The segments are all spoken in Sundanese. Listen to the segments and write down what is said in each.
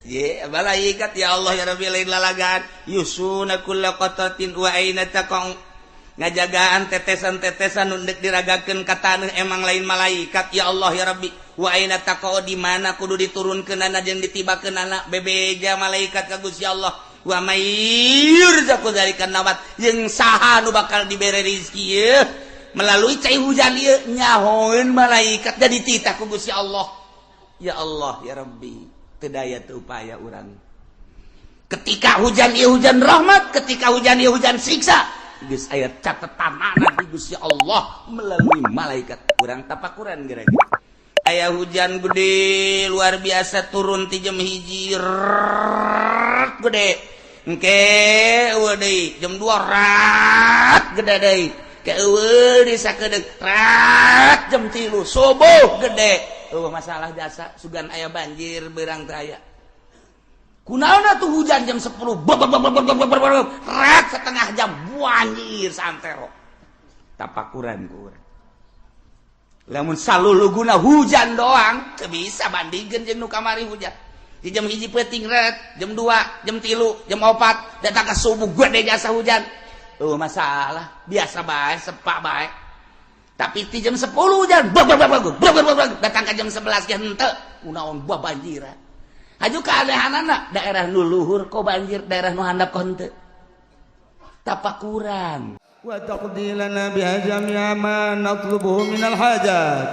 Ye malaikat ya Allah ya Rabbi lain lalagaan yusuna kulla qatatin wa aina taqau ngajagaan tetesan-tetesan nu deuk diragakeun ka taneuh emang lain malaikat ya Allah ya Rabbi wa aina taqau di mana kudu diturunkeunana jeung ditibakeunana bebeja malaikat ka Gusti Allah wa may yurzaqu dzalika nabat jeung saha nu bakal dibere rezeki ieu melalui cai hujan ieu nyahoeun malaikat jadi titah ku Gusti Allah ya Allah ya Rabbi teu daya teu upaya urang ketika hujan ieu hujan rahmat ketika hujan ieu hujan siksa geus aya catetanana di Gusti Allah melalui malaikat urang tapakuran gara-gara aya hujan gede luar biasa turun ti jam 1 gede engke eueuh deui jam 2 rat gede deui ke eueuh di sakedeung rat jam 3 subuh gede eueuh masalah jasa sugan aya banjir beurang teu aya kunaon atuh hujan jam 10 rat setengah jam banjir santero tapakuran ku urang lamun saluluguna hujan doang teu bisa bandingkeun jeung nu kamari hujan di jam 1 peuting ret jam 2 jam 3 jam 4 datang ka subuh gede jasa hujan eueuh masalah biasa bae sepak bae tapi di jam 10 hujan datang ke jam 11 ge henteu kunaon buah banjiran haju keanehanana daerah nu luhur kok banjir daerah nu handap kok henteu tapakuran wa taqdi lana biha jami'a ma natlubuhu minal hajat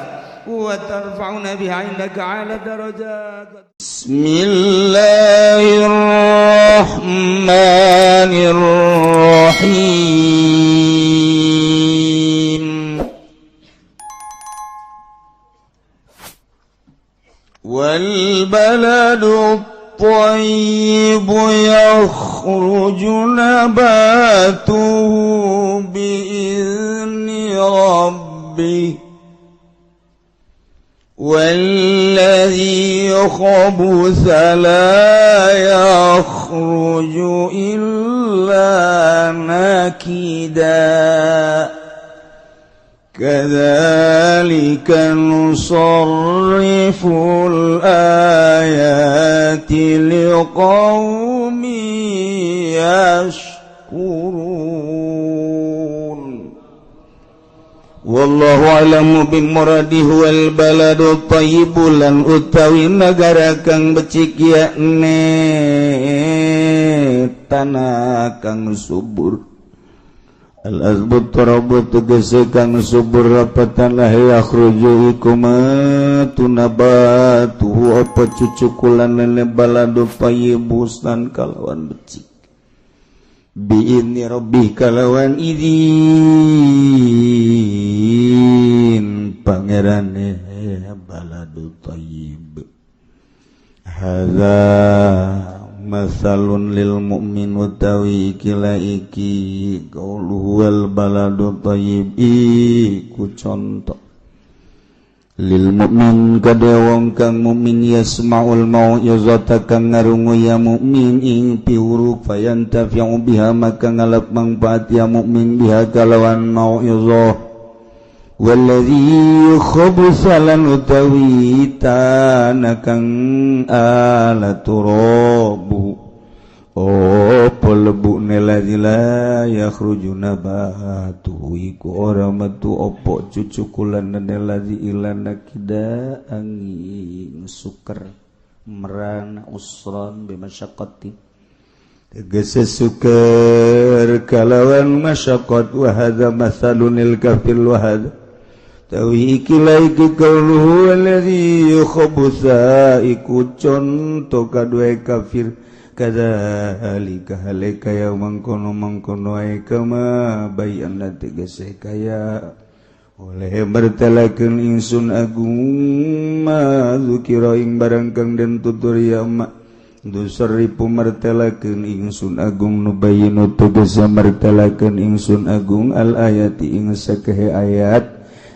wa tarfa'una biha 'indaka 'ala darajat. Bismillahirrahmanirrahim. Wal baladu الطيب يخرج نباته بإذن ربه والذي خبث لا يخرج إلا نكدا كذلك نصرف الآيات لقوم يشكرون. والله أعلم بمراده والبلد الطيب lan utawi nagara kang becik yakni tanah kang subur. Al-azbut tarabu tegese kang subur rapatan lah yakhruju iku tunabatuhu apa cucukulan lene baladu thayyibustan kalawan becik bi'idni rabbih kalawan idin pangerane baladu thayyib. Hadza masalun lil mu'min utawi ikila iki qauluhu wal baladu thayyib iku contoh lil mu'min kade wong kang mukmin yasma'ul mau'izata kang ngarungu ya mukmin ing piwuruk fayantafi'u biha maka ngalap mangfaat ya mukmin biha kalawan mau'izah. Walladzi khabutha lan utawi tanah kang ala turabu oh pelebukne ladzi la yakhruju nabatu iku ora metu opo cucukulan ladzi ilana kida angin suker merana usran bimasyaqqati tegese suker kalawan masyaqqat wa hadza masalunil kafir wa hadza tawi iki laiki qauluhu alladzi khabutha iku conto kadue kafir kadzalika halika ya mangkono mangkono ae kama bayanna tegese kaya oleh bertelakeun ingsun agung ma zukira ing barang kang den tutur ya ma dusaripu martelakeun ingsun agung nubayinu tegese martelakeun ingsun agung al ayati ing sakehe ayat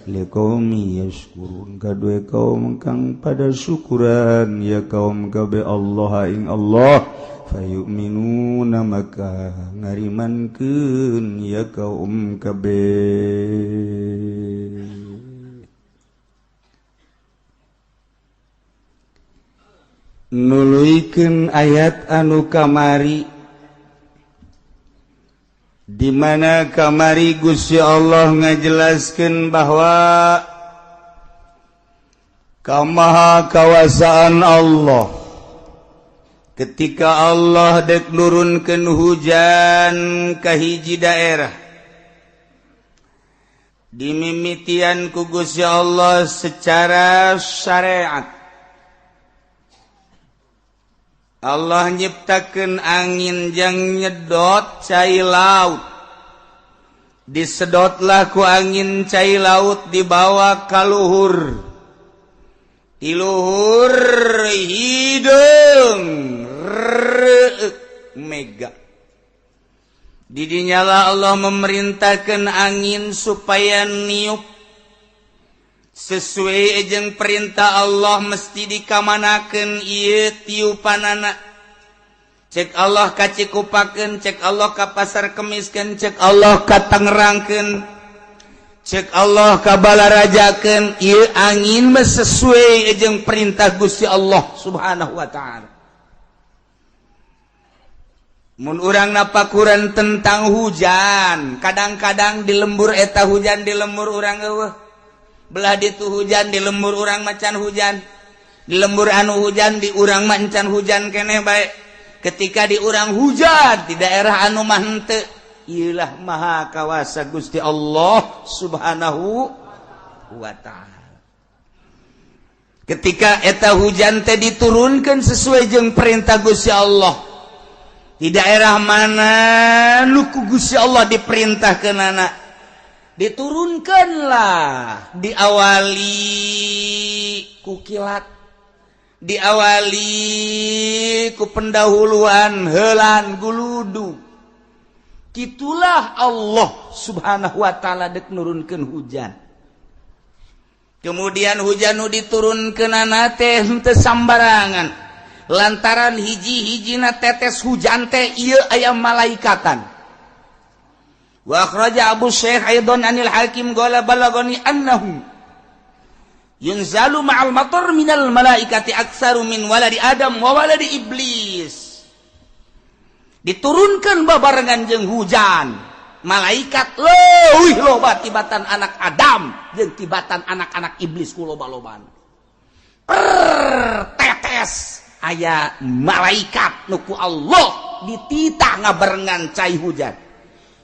liqaumi yashkurun kadue kaum kang pada syukuran ya kaum kabe Allah ing Allah fayu'minuna maka ngarimankeun ya kaum kabe. Nuluykeun ayat anu kamari, di mana kamari Gusti Allah ngajelaskeun bahwa kamaha kawasaan Allah ketika Allah dek nurunkeun hujan ka hiji daerah, dimimitian ku Gusti Allah secara syariat. Allah nyiptakeun angin jang nyedot cai laut, disedotlah ku angin cai laut dibawa ka luhur, di luhur hideung reuk mega. Didinyalah Allah memerintahkan angin supaya niup sesuai jeung perintah Allah, mesti dikamanakeun ieu tiupanana. Cek Allah ka Cikupakeun, cek Allah ka Pasar Kemiskeun, cek Allah ka Tangerangkeun, cek Allah ka Balarajakeun, ieu angin mah sesuai jeung perintah Gusti Allah Subhanahu wa taala. Mun urang napakuran tentang hujan, kadang-kadang di lembur eta hujan, di lembur urang eueuh. Belah ditu hujan, di lembur urang macan hujan, di lembur anu hujan, di urang macan hujan keneh bae. Ketika di urang hujan, di daerah anu mah henteu, ieulah maha kawasa Gusti Allah Subhanahu wa taala. Ketika eta hujan teh diturunkan sesuai jeung perintah Gusti Allah, di daerah mana nu ku Gusti Allah diperintahkeunana, diturunkanlah, diawali ku kilat, diawali ku pendahuluan heulan guludu. Kitulah Allah Subhanahu wa taala dek nurunkeun hujan. Kemudian hujan nu diturunkeunana teh henteu sambarangan, lantaran hiji-hijina tetes hujan teh ieu aya malaikatan. Wa akhraja Abu Syekh aidan anil Hakim qala balagani annahu yunzalu ma'al matar minal malaikati aktsaru min waladi Adam wa waladi Iblis. Diturunkan babarengan jeung hujan malaikat leuwih loba tibatan anak Adam jeung tibatan anak-anak iblis ku loba-loban. Per tetes aya malaikat nu ku Allah dititah ngabarengan cai hujan.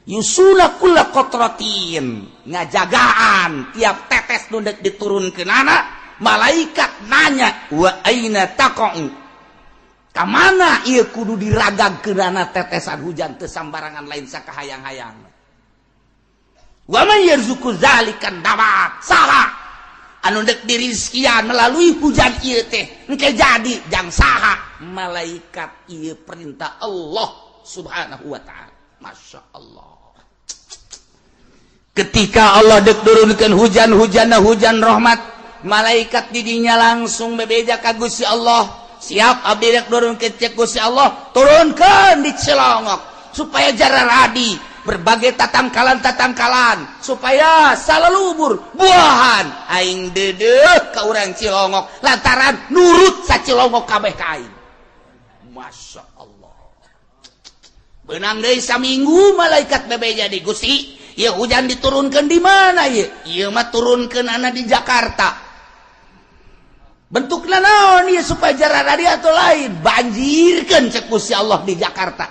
Yusuna kulla qatratin, ngajagaan tiap tetes nu deuk diturunkeunana, malaikat nanya wa aina taqa'u, ka mana ieu kudu diragagkeunana tetesan hujan teu sambarangan lain sakahayang-hayang. Wa man yarzuqu zalikan dabat, saha anu deuk dirizkian melalui hujan ieu teh engke jadi jang saha? Malaikat ieu perintah Allah Subhanahu wa taala. Masya Allah. Ketika Allah dek turunkan hujan, hujan hujan rahmat, malaikat didinya langsung bebeja ka Gusti Allah. Siap abdi dek turunkeun cek Gusti Allah, turunkeun di Cilongok supaya jararadi berbagai tatangkalan-tatangkalan supaya salalubur buahan aing deudeuh ka urang Cilongok lantaran nurut sa Cilongok kabeh ka aing. Masya Allah. Benang deui saminggu malaikat bebeja di Gusti, ya hujan diturunkan di mana ya? Ieu mah turunkeun ana di Jakarta. Bentukna naon ieu supaya jararadi atau lain? Banjirkeun cek Gusti Allah di Jakarta.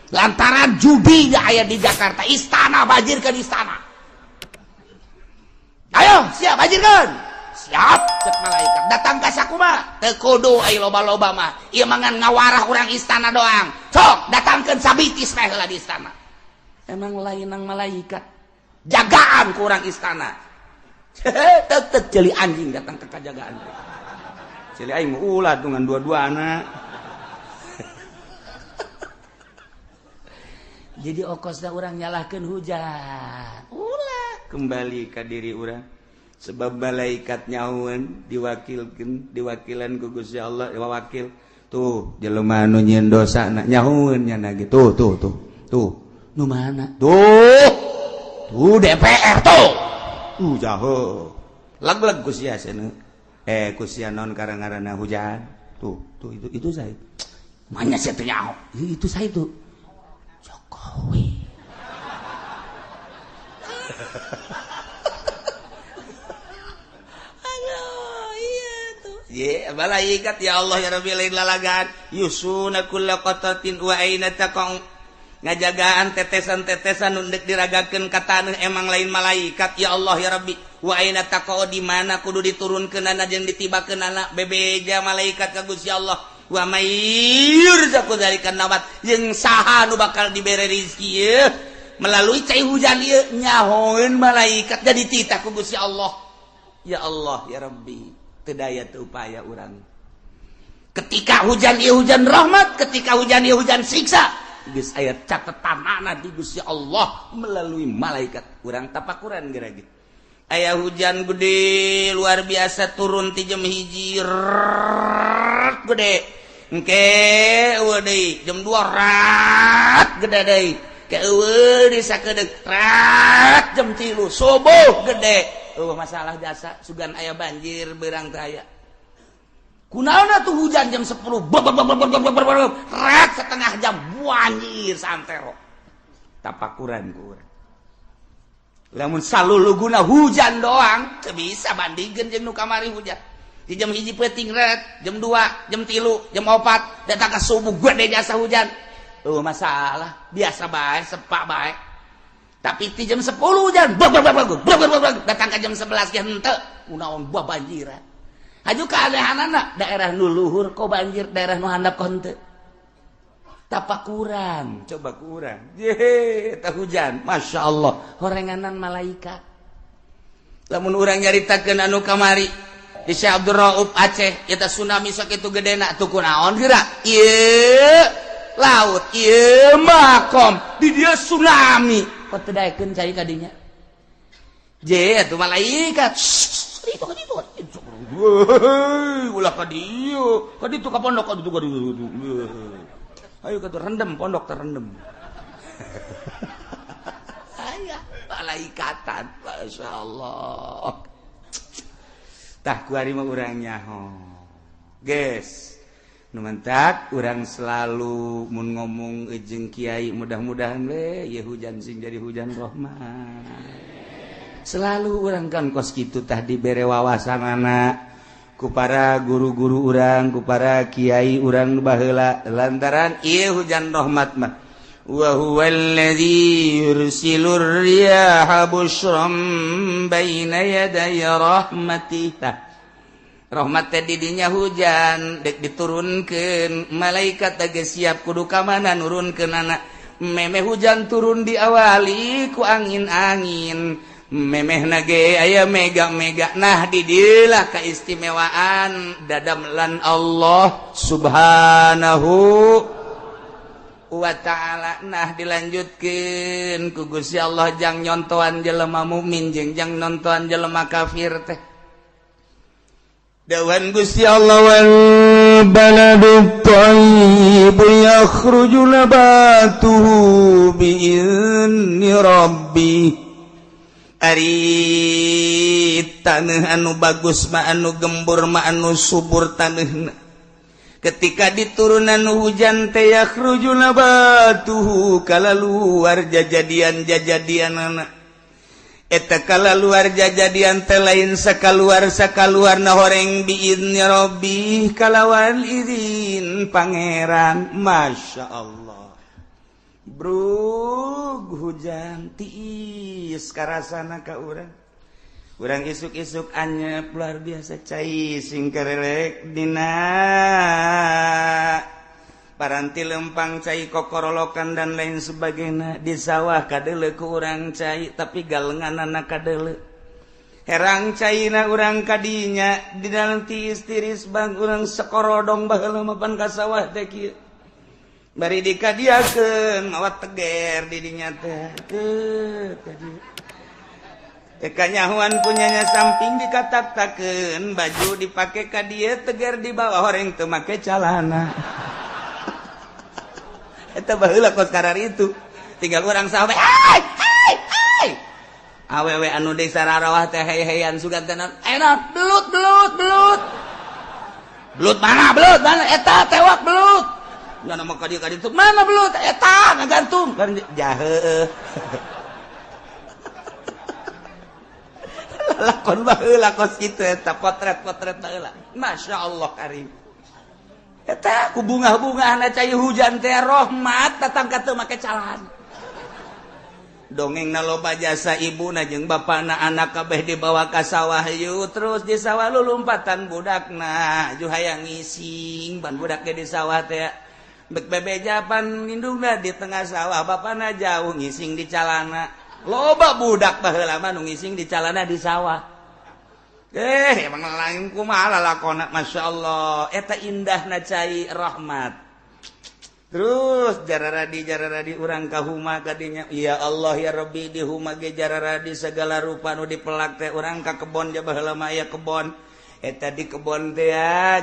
Lantaran judi gak aya di Jakarta, istana banjirkeun istana. Ayo, siap banjirkeun. Siap cek malaikat. Datang ka sakumaha? Teu kudu ai loba-loba mah. Ieu mah ngan ngawarah urang istana doang. Sok datangkeun sabitis meh heula di istana. Emang lain nang malaikat jagaan kurang istana. Tetep jeli anjing datang ke kajagaan. Jeli aing ulah dengan dua-dua anak. Jadi okosna urang nyalahkeun hujan. Ulah kembali ka diri urang. Sebab malaikat nyahueun diwakilkeun, diwakilan ku Gusti Allah, wakil. Tuh jelema nu nyieun dosa na nyahueun nya gitu. Tuh tuh tuh. Tuh nu mana? Tuh. Tuh DPR tuh. Jauh. Lag-lag ku sia cenah. Ku sia naon karang-ngaranna hujan. Tuh, tuh itu saya. Mana saya teh nyaho? Itu saya itu. Jokowi. Aduh, iya tuh. Ye, malaikat ya Allah ya Rabbi lain lalagaan. Yusuna kulla qatatin wa aina taqau. Ngajagaan tetesan-tetesan nu deuk diragakeun ka taneuh emang lain malaikat ya Allah ya Rabbi. Wa aina taqau di mana kudu diturunkeunana jeung ditibakeunana bebeja malaikat ka Gusti Allah. Wa may yurzaqu dzalika nabat jeung saha nu bakal dibere rezeki ieu melalui cai hujan ieu nyahoeun malaikat jadi titah ku Gusti Allah. Ya Allah ya Rabbi, teu daya teu upaya urang. Ketika hujan ieu hujan rahmat, ketika hujan ieu hujan siksa. Geus aya catetanana di Gusti Allah melalui malaikat. Urang tapakuran geura ge. Aya hujan gede luar biasa turun ti jam 1 gede. Engke eueuh deui jam 2 rat gede deui. Ke eueuh deui sakedeung rat jam 3 subuh gede. Eueuh masalah jasa sugan aya banjir beurang teh aya. Kunaon atuh hujan jam 10 rat setengah jam banjir santero. Tapakuran ku urang. Lamun saluluguna hujan doang teu bisa bandingkeun jeung nu kamari hujan. Di jam 1 peuting rat, jam 2, jam 3, jam 4 datang ka subuh gede jasa hujan. Eueuh masalah, biasa bae, sepak bae. Tapi di jam 10 hujan, datang ka jam 11 ge henteu, kunaon buah banjiran. Haju keanehanana daerah nu luhur kok banjir, daerah nu handap kok henteu. Tapakuran, coba kurang. Ye, tah hujan, Masya Allah, horenganan malaikat. Lamun urang nyaritakeun anu kamari di Syekh Abdul Rauf Aceh, eta tsunami sakitu gedena tuh kunaon geura? Ieu laut, ieu makom, di dieu tsunami. Kok teu daekeun cai ka dinya? Je, atuh malaikat. Itu ka ditu. Ulah ka dieu, ka ditu ka pondok ka ditu ka ditu. Ayo ka rendem pondok terendem. Aya malaikatan, masyaallah. Tah kuari mah urang nyaho. Geus. Nu mentak urang selalu mun ngomong jeung kiai mudah-mudahan we ieu hujan sing jadi hujan rahmat. Selalu urang kan kos kitu tah dibere wawasanana ku para guru-guru urang, ku para kiai urang baheula lantaran ieu hujan rahmat mah. Wa huwallazi yursilur riyaha busyran baina yaday rahmatih. Rahmat teh di dinya hujan dek diturunkeun malaikat teh siap kudu ka mana nurunkeunana. Memeh hujan turun diawali ku angin-angin. Memeh nage aya mega-mega. Nah didilah keistimewaan dadamlan Allah Subhanahu wa ta'ala. Nah dilanjutkeun ku Gusti Allah jang nyontoan jelema mukmin jeung jang nontoan jelema kafir teh. Dawan Gusti Allah wal baladut thayyib yakhruju nabatuhu bi'izni rabbih. Ari taneuh anu bagus mah anu gembur mah anu subur taneuhna. Ketika diturunan hujan teh yakhruju nabatuhu kalaluar jajadian-jajadianana. Eta kalaluar jajadian teh lain sakaluar-sakaluarna horeng biizni rabbih kalawan izin pangeran. Masya Allah. Brug hujan tiis karasana ka urang. Urang isuk-isuk anyep luar biasa cai sing karelek dina paranti lempang cai kokorolokan dan lain sebagainya di sawah kadeuleu ku urang cai tapi galenganana kadeuleu. Herang caina urang kadinya di dalam tiis tiris bang urang sekorodong baheula mapan ka sawah teh kieu. Bari dikadiakeun mawa teger di dinya teh. Teka nyahuan punyanya samping dikatak-takeun baju dipake ka dieu teger di bawah horeng teu make calana. Eta baheula kos karar itu. Tinggal urang sawe hai hai hai. Awewe anu desa rarawah teh hey-heyan sugan teh enak belut belut belut. Belut mana? Belut mana? Eta tewak belut. Nyana mah ka dieu ka ditu. Mana belut? Eta ngagantung. Jahe. Lakon baheula kos kitu eta potret-potret baheula. Masya Allah karim. Eta ku bunga-bungahna cai hujan teh rahmat datang ka teu make calan. Dongeng na loba jasa ibuna jeung bapana anak kabeh dibawa ka sawah yeuh terus di sawah lulumpatan budakna ju hayang ngising ban budak ge di sawah teh bek bebeja pan indungna di tengah sawah bapana jauh ngising di calana. Loba budak baheula mah nu ngising di calana di sawah. Emang lain kumaha lalakona masyaallah eta indahna cai rahmat. Terus jararadi urang ka huma kadinya ya Allah ya Rabbi di huma ge jararadi segala rupa nu dipelak teh urang ka kebon ja baheula mah aya kebon. Eta di kebon teh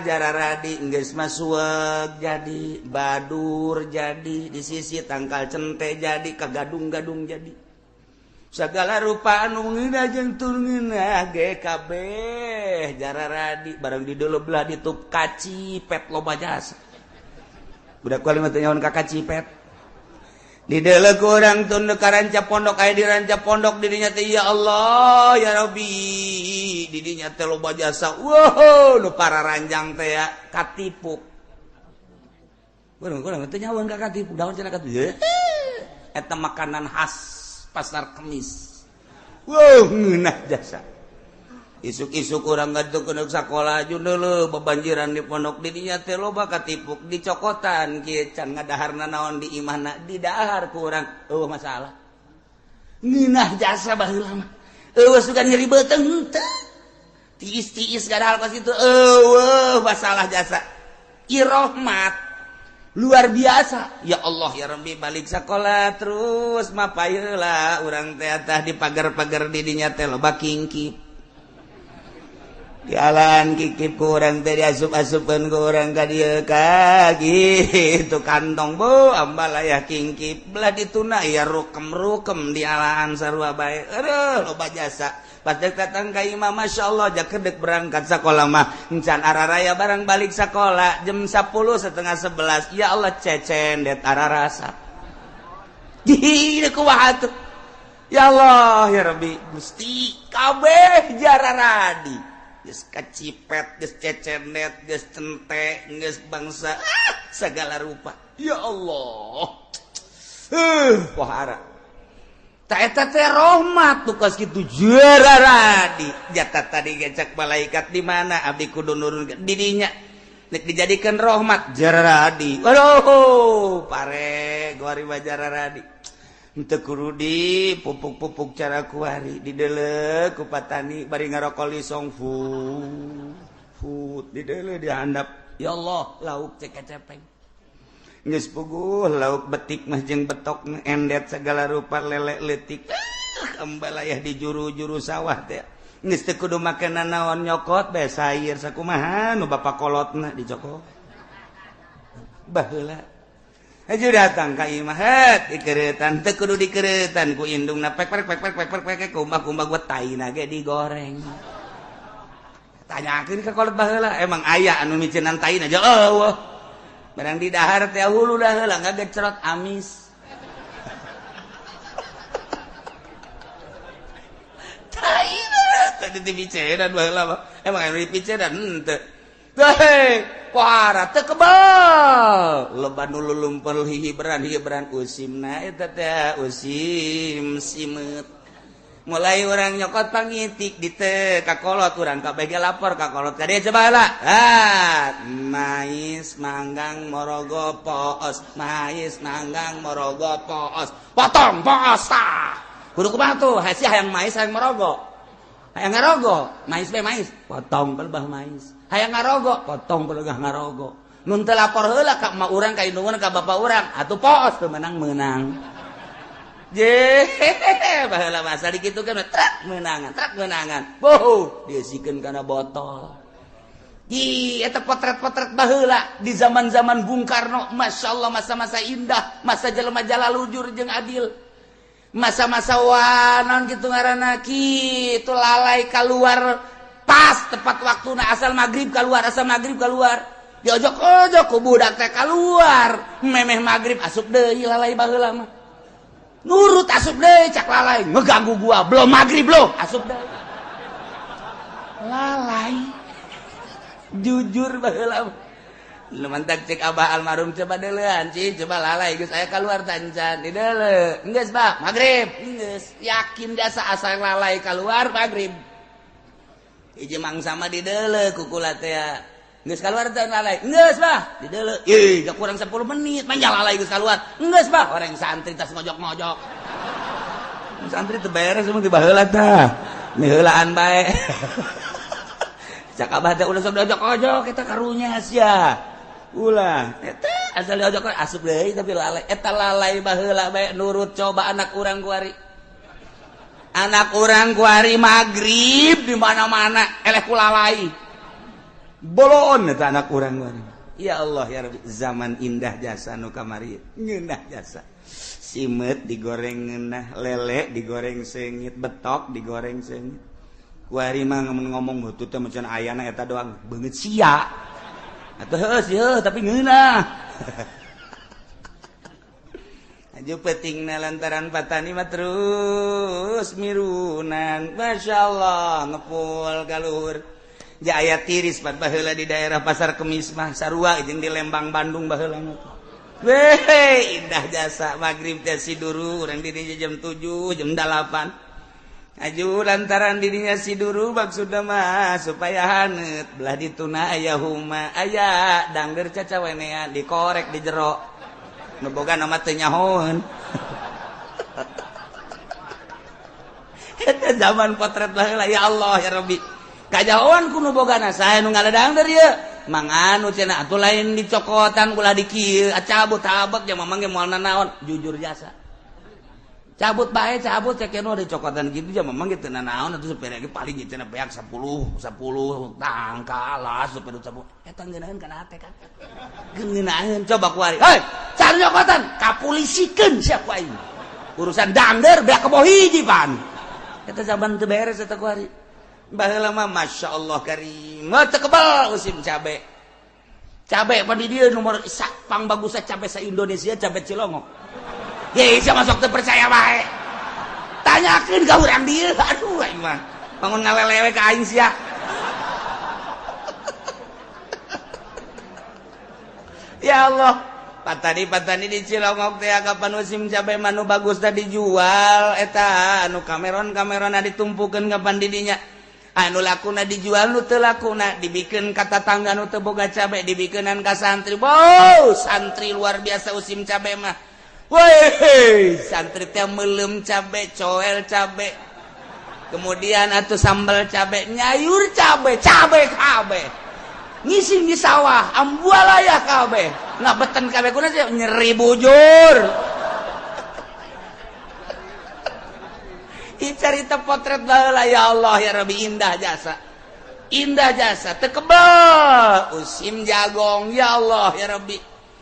jararadi geus mah suweg jadi badur jadi di sisi tangkal cente jadi ka gadung-gadung jadi. Segala rupa anu ngeunah jeung teu ngeunah ge kabeh jararadi barang di deuleu belah ditup kacipet loba jasa. Budak kuali mah teu nyaon ka kacipet. Di deuleu ku urang tun ka ranca pondok aya di ranca pondok di dinya teh ya Allah ya Rabbi di dinya teh loba jasa. Wow nu pararanjang teh ya katipuk. Urang teu nyaon ka katipuk daun cenah katipuk. Eta makanan khas pasar Kemis. Wow ngeunah jasa. Isuk-isuk urang ngaduk ke sakola jundul bebanjiran di pondok di dinya teh loba katipuk dicokotan kieu can ngadaharna naon di imahna didahar ku urang eueuh masalah. Ngeunah jasa baheula mah. Eueuh sugan nyeri beuteung henteu. Tiis-tiis gadahal ka situ eueuh masalah jasa. Irahmat luar biasa. Ya Allah ya Rabbi balik sekolah terus mapayeula urang teh tah di pagar-pagar di dinya teh loba kingkip. Jalan kikip ku urang teh diasup-asupkeun ku urang ka dieu ka gitu kantong bu ambalaya kingkip belah dituna ya rukem-rukem di alaan sarua bae. Aduh loba jasa. Pas dek datang ka imah masyaallah jakedek berangkat sakola mah encan araraya barang balik sakola jam 10 setengah 11 ya Allah cecen det ararasa. Di kumaha tuh. Ya Allah ya Rabbi Gusti kabeh jararadi. Geus kacipet, geus cecenet, geus cente, geus bangsa segala rupa. Ya Allah. Wahara. Ta eta teh rahmat tuh kos kitu jararadi. Jata tadi gecak malaikat di mana abdi kudu nurun di dinya. Nek dijadikan rahmat jararadi. Waduh, pare gori jararadi. Teu kudu di pupuk-pupuk cara kuari di deuleu ku patani bari ngarokok lisong fut di deuleu dihandap ya Allah lauk cek-cepeng geus puguh lauk betik mah jeung betok endet segala rupa lele leutik ambalayah di juru-juru sawah teh geus teu kudu make nanaon nyokot bae sayur sakumaha nu bapak kolotna dicokot baheula. Aju datang ka imah het dikeretan teu kudu dikeretan ku indungna pek pek pek pek pek pek kumbah-kumbah gua taina ge digoreng. Tanyakeun ka kolot baheula emang aya anu miceunan taina aja eueuh. Barang di dahar teh hulu dah heula ngagecerot amis. Taina teh dipiceunan baheula mah emang anu dipiceunan henteu. Hei, pohara teu kebal. Loba nu lulumpel hihibran usimna eta teh usim simeut. Mulai urang nyokot pangitik di teu ka kolot urang kabeh ge lapor ka kolot ka dieu coba heula. Ah, mais manggang morogo poos, mais manggang morogo poos. Potong poos tah. Kudu kumaha tuh? Hasiah hayang mais hayang morogo. Hayang ngarogo, mais be mais, potong pelebah mais. Hayang ngarogo, potong pelegah ngarogo. Nun teu lapor heula ka emak urang ka indung ka bapak urang, atuh poos teu menang-menang. Je, baheula masa dikitukeun truk meunangan, truk meunangan. Boh, diisikeun kana botol. Ih, eta potret-potret baheula di zaman-zaman Bung Karno, masyaallah masa-masa indah, masa jelema jalalujur jeung adil. Masa-masa wanon kitu ngaranna kitu lalai keluar Pas tepat waktuna asal maghrib keluar, asal maghrib keluar. Diojok-ojok ku budak teh keluar. Memeh maghrib asup deui lalai baheula mah. Nurut asup deui cak lalai, ngeganggu gua, belum maghrib lo, asup deui. Lalai. Jujur baheula mah. Lu mantak cek abah almarhum coba deulean cing, coba lalai geus aya keluar tancan di deule. Geus bah, maghrib. Geus yakin jasa asal lalai keluar maghrib. Hiji mangsa mah di deule kukula teh. Geus keluar teh lalai. Geus bah, di deule. Ih, da kurang 10 menit manja lalai geus keluar. Geus bah, orang santri tas ngojok-ngojok. Santri teu beres mun di baheula tah. Miheulaan bae. Cak abah teh ulah sok diojok-ojok eta karunya sia. Ulah eta asal diojok asup deui tapi lalai. Eta lalai baheula bae nurut coba anak urang kuari. Anak urang kuari magrib di mana-mana eleh ku lalai. Boloon eta anak urang kuari. Ya Allah ya Rabbi, zaman indah jasa nu kamari. Ngeunah jasa. Simeut digoreng ngeunah, lele digoreng seungit, betok digoreng seungit. Kuari mah ngomong butut teh macan ayana eta doang beungeut sia. Atuh heuh sih heuh tapi ngeunah. Aju pentingna lantaran patani mah terus mirunan. Masyaallah ngepul ka luhur. Ja aya tiris pat baheula di daerah Pasar Kemis mah sarua jeung di Lembang Bandung baheula mah. Weh, indah jasa magrib teh siduru urang di dinya jam 7, jam 8. Aju lantaran dirinya siduru maksudna mah supaya haneut belah dituna aya huma aya dangger cacawenean dikorek di jero nu boga nama teu nyahoeun. Eta zaman potret baheula ya Allah ya Rabbi. Kajahoan ku nu bogana saha nu ngaladangder ieu mang anu cenah atuh lain dicokotan ulah di kieu cabut tabek jeung mamang ge moal nanaon jujur jasa. Cabut bae cabut cek nu dicokotan kitu ja mamang ge teu nanaon atuh supir ge paling cenah beak 10 10 tangka lah supir 10 eta ngeunaheun kana hate kan. Ngeunaheun coba ku ari. Hei, cari cokotan kapulisikeun sia ku aing. Urusan dangder beak kebo hiji pan. Eta zaman teu beres eta ku ari. Baheula mah masyaallah karim. Teu kebal musim cabe. Cabe pan di dieu nomor pang bagusna cabe sa Indonesia cabe Cilongok. Ye, sia masuk teu percaya bae. Tanyakeun ka urang dieu. Aduh aing mah. Bangun ngalelewe ka aing sia. Ya Allah, patani-patani di Cilongok teh kapan musim cabe mah nu bagusna dijual eta anu kameron-kamerona ditumpukeun kapan di dinya. Anu lakuna dijual nu teu lakuna dibikeun ka tatangga nu teu boga cabe dibikeunan ka santri. Wow, santri luar biasa musim cabe mah. Woi, santri teh meuleum cabe, coel cabe. Kemudian atuh sambal cabe, nyayur cabe, cabe kabeh. Ngising di sawah, ambualaya kabeh. Ngabeten kabeh kuna sih nyeri bujur. Ih carita potret baheula ya Allah ya Rabbi indah jasa. Indah jasa teu kebel usim jagong ya Allah ya Rabbi.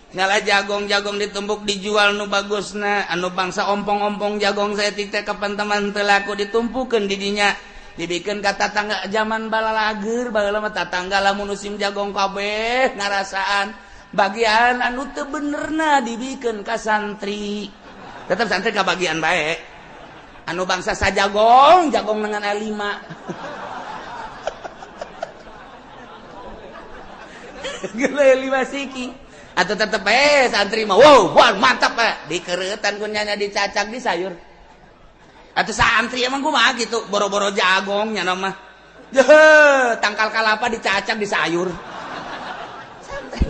Ngala jagong-jagong ditumbuk dijual nu bagusna anu bangsa ompong-ompong jagong saeutik teh kapan teman teu laku ditumpukeun di dinya dibikeun ka tatangga zaman balalager baheula mah tatangga lamun musim jagong kabeh ngarasaan bagian anu teu benerna dibikeun ka santri tetep santri ka bagian bae anu bangsa sajagong jagong dengan A5 gele 5 siki atau tetep santri mah wow wah mantap pak dikeretan kunyanya dicacak di sayur atau santri emang kumaha gitu boro-boro jagongnya nama jeh tangkal kalapa dicacak di sayur santai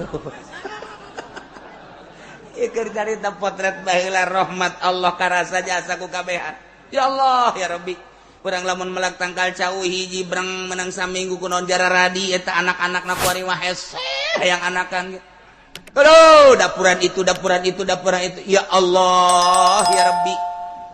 ieu carita potret baheula rahmat Allah karasa jasa ku kabehan ya Allah ya Rabbi urang lamun melak tangkal cau hiji breng menang saminggu kunaon jararadi eta anak-anakna kuari mah hese hayang anakan gitu. Aduh, dapuran itu, dapuran itu, dapuran itu. Ya Allah, ya Rabbi.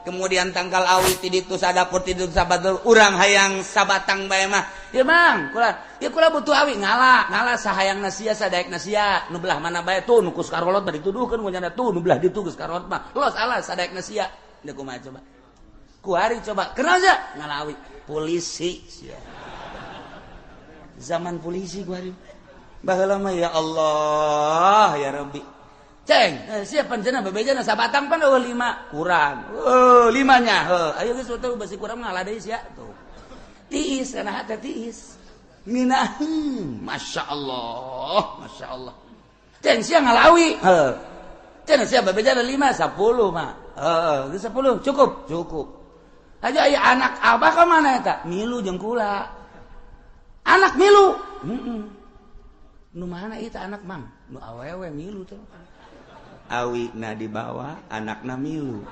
Kemudian tangkal awi ti ditu sadapur ti ditu sabatur urang hayang sabatang bae mah. Ya Mang, kula, ya kula butuh awi ngala, ngala sahayang sia sadaek sia. Nu belah mana bae tuh nu kus karolot bari dituduhkeun ku nyana tuh nu belah ditu geus karolot mah. Los alas sadaek sia. Deuk kumaha coba. Kuari coba. Kenal sia ngala awi. Polisi sia. Zaman polisi gua hari. Baheula mah ya Allah ya Rabbi. Ceng, siapa cenah bebejana sabatang pan eueuh 5 kurang. Heuh, limanya. Heuh, ayo geus teu basi kurang ngalah deui sia tuh. Tiis kana hate tiis. Ngeunaheun, Masya Allah, Masya Allah. Ceng sia ngalawi. Heuh. Cenah sia bebejana 5 10 mah. Heeh, geus 10 cukup, cukup. Aja aya anak abah ka mana eta? Milu jeung kula. Anak milu. Heeh. Nu mana ieu anak mang? Nu awewe milu teh. Awi na dibawa, anakna milu.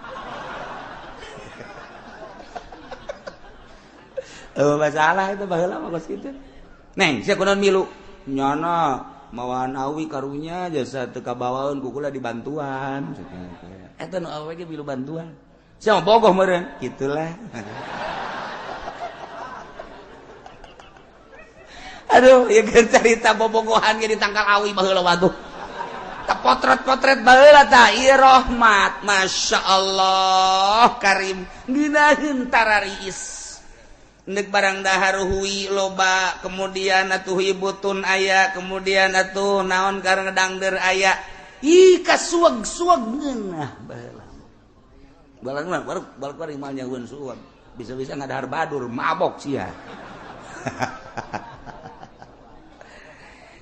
Masalah itu baheula mah kos kitu. Neng, sia kunaon milu? Nyana mawaan awi karunya jasa teu kabawaeun ku kula dibantuan. Eta nu awewe ge milu bantuan. Sia mah bogoh meureun, kitulah. Aduh, ieu keur carita bobogohan ge ditangkal awi baheula waduh. Potret-potret baheula tah ieu rahmat, Masya Allah karim ngeunaheun tarariis. Ndek barang dahar hui loba, kemudian atuh ibutun aya, kemudian atuh naon karena dangder aya. Ih kasueg-sueg ngeunah baheula. Balang baru balik mal nyahueun sueg. Bisa-bisa ngadahar badur mabok sia.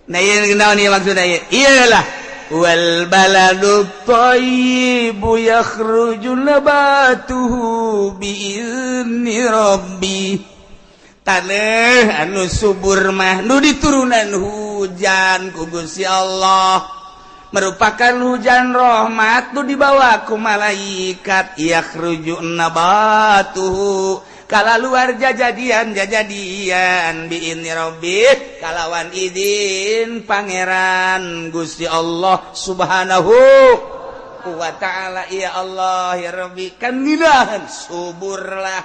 Nah ieu naon ieu maksudna ieu? Iyalah wal baladu thayyibu yakhruju nabatuhu bi'izni rabbi. Taneuh anu subur mah nu diturunan hujan ku Gusti Allah merupakan hujan rahmat nu dibawa ku malaikat yakhruju nabatuhu kala luar jajadian jajadian bi'izni rabbi kalawan izin pangeran Gusti Allah subhanahu wa ta'ala. Ya Allah ya Rabbi kan nginahan suburlah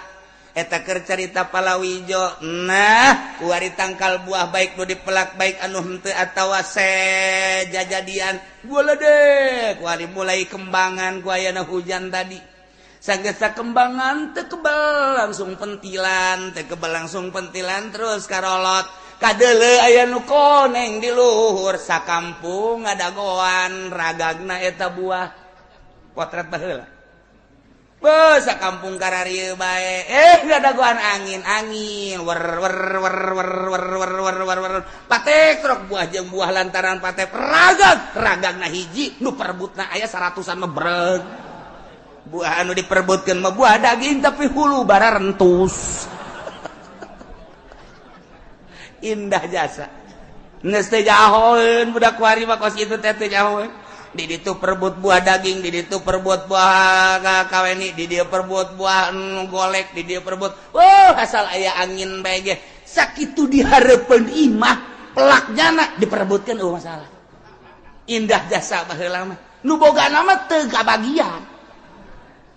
eta keur carita palawijo. Nah kuari tangkal buah baik nu dipelak baik anu henteu atawa sejajadian boledek kuari mulai kembangan ku ayana hujan tadi. Sagesa kembangan teu kebel langsung pentilan, teu kebel langsung pentilan terus karolot. Kadeuleu aya nu koneng di luhur sakampung ngadagoan ragagna eta buah. Potret baheula. Beuh sakampung kararieu bae. Ngadagoan angin, angin wer wer wer wer wer wer wer wer wer. Patek trok buah jeung buah lantaran patek ragag, ragagna hiji nu perebutna aya 100-an mah breg. Buah anu diperebutkeun mah buah daging tapi hulu bara rentus. Indah jasa. Geus teu jahoeun budak kuari mah kos kitu teh teu jahoeun. Di ditu perebut buah daging, di ditu perebut buah kaweni, di dieu perebut buah golek, di dieu perebut. Wah, asal aya angin bae ge. Sakitu dihareupeun imah, pelak nyana diperebutkeun eueuh masalah. Indah jasa baheula mah. Nu bogana mah teu kabagian.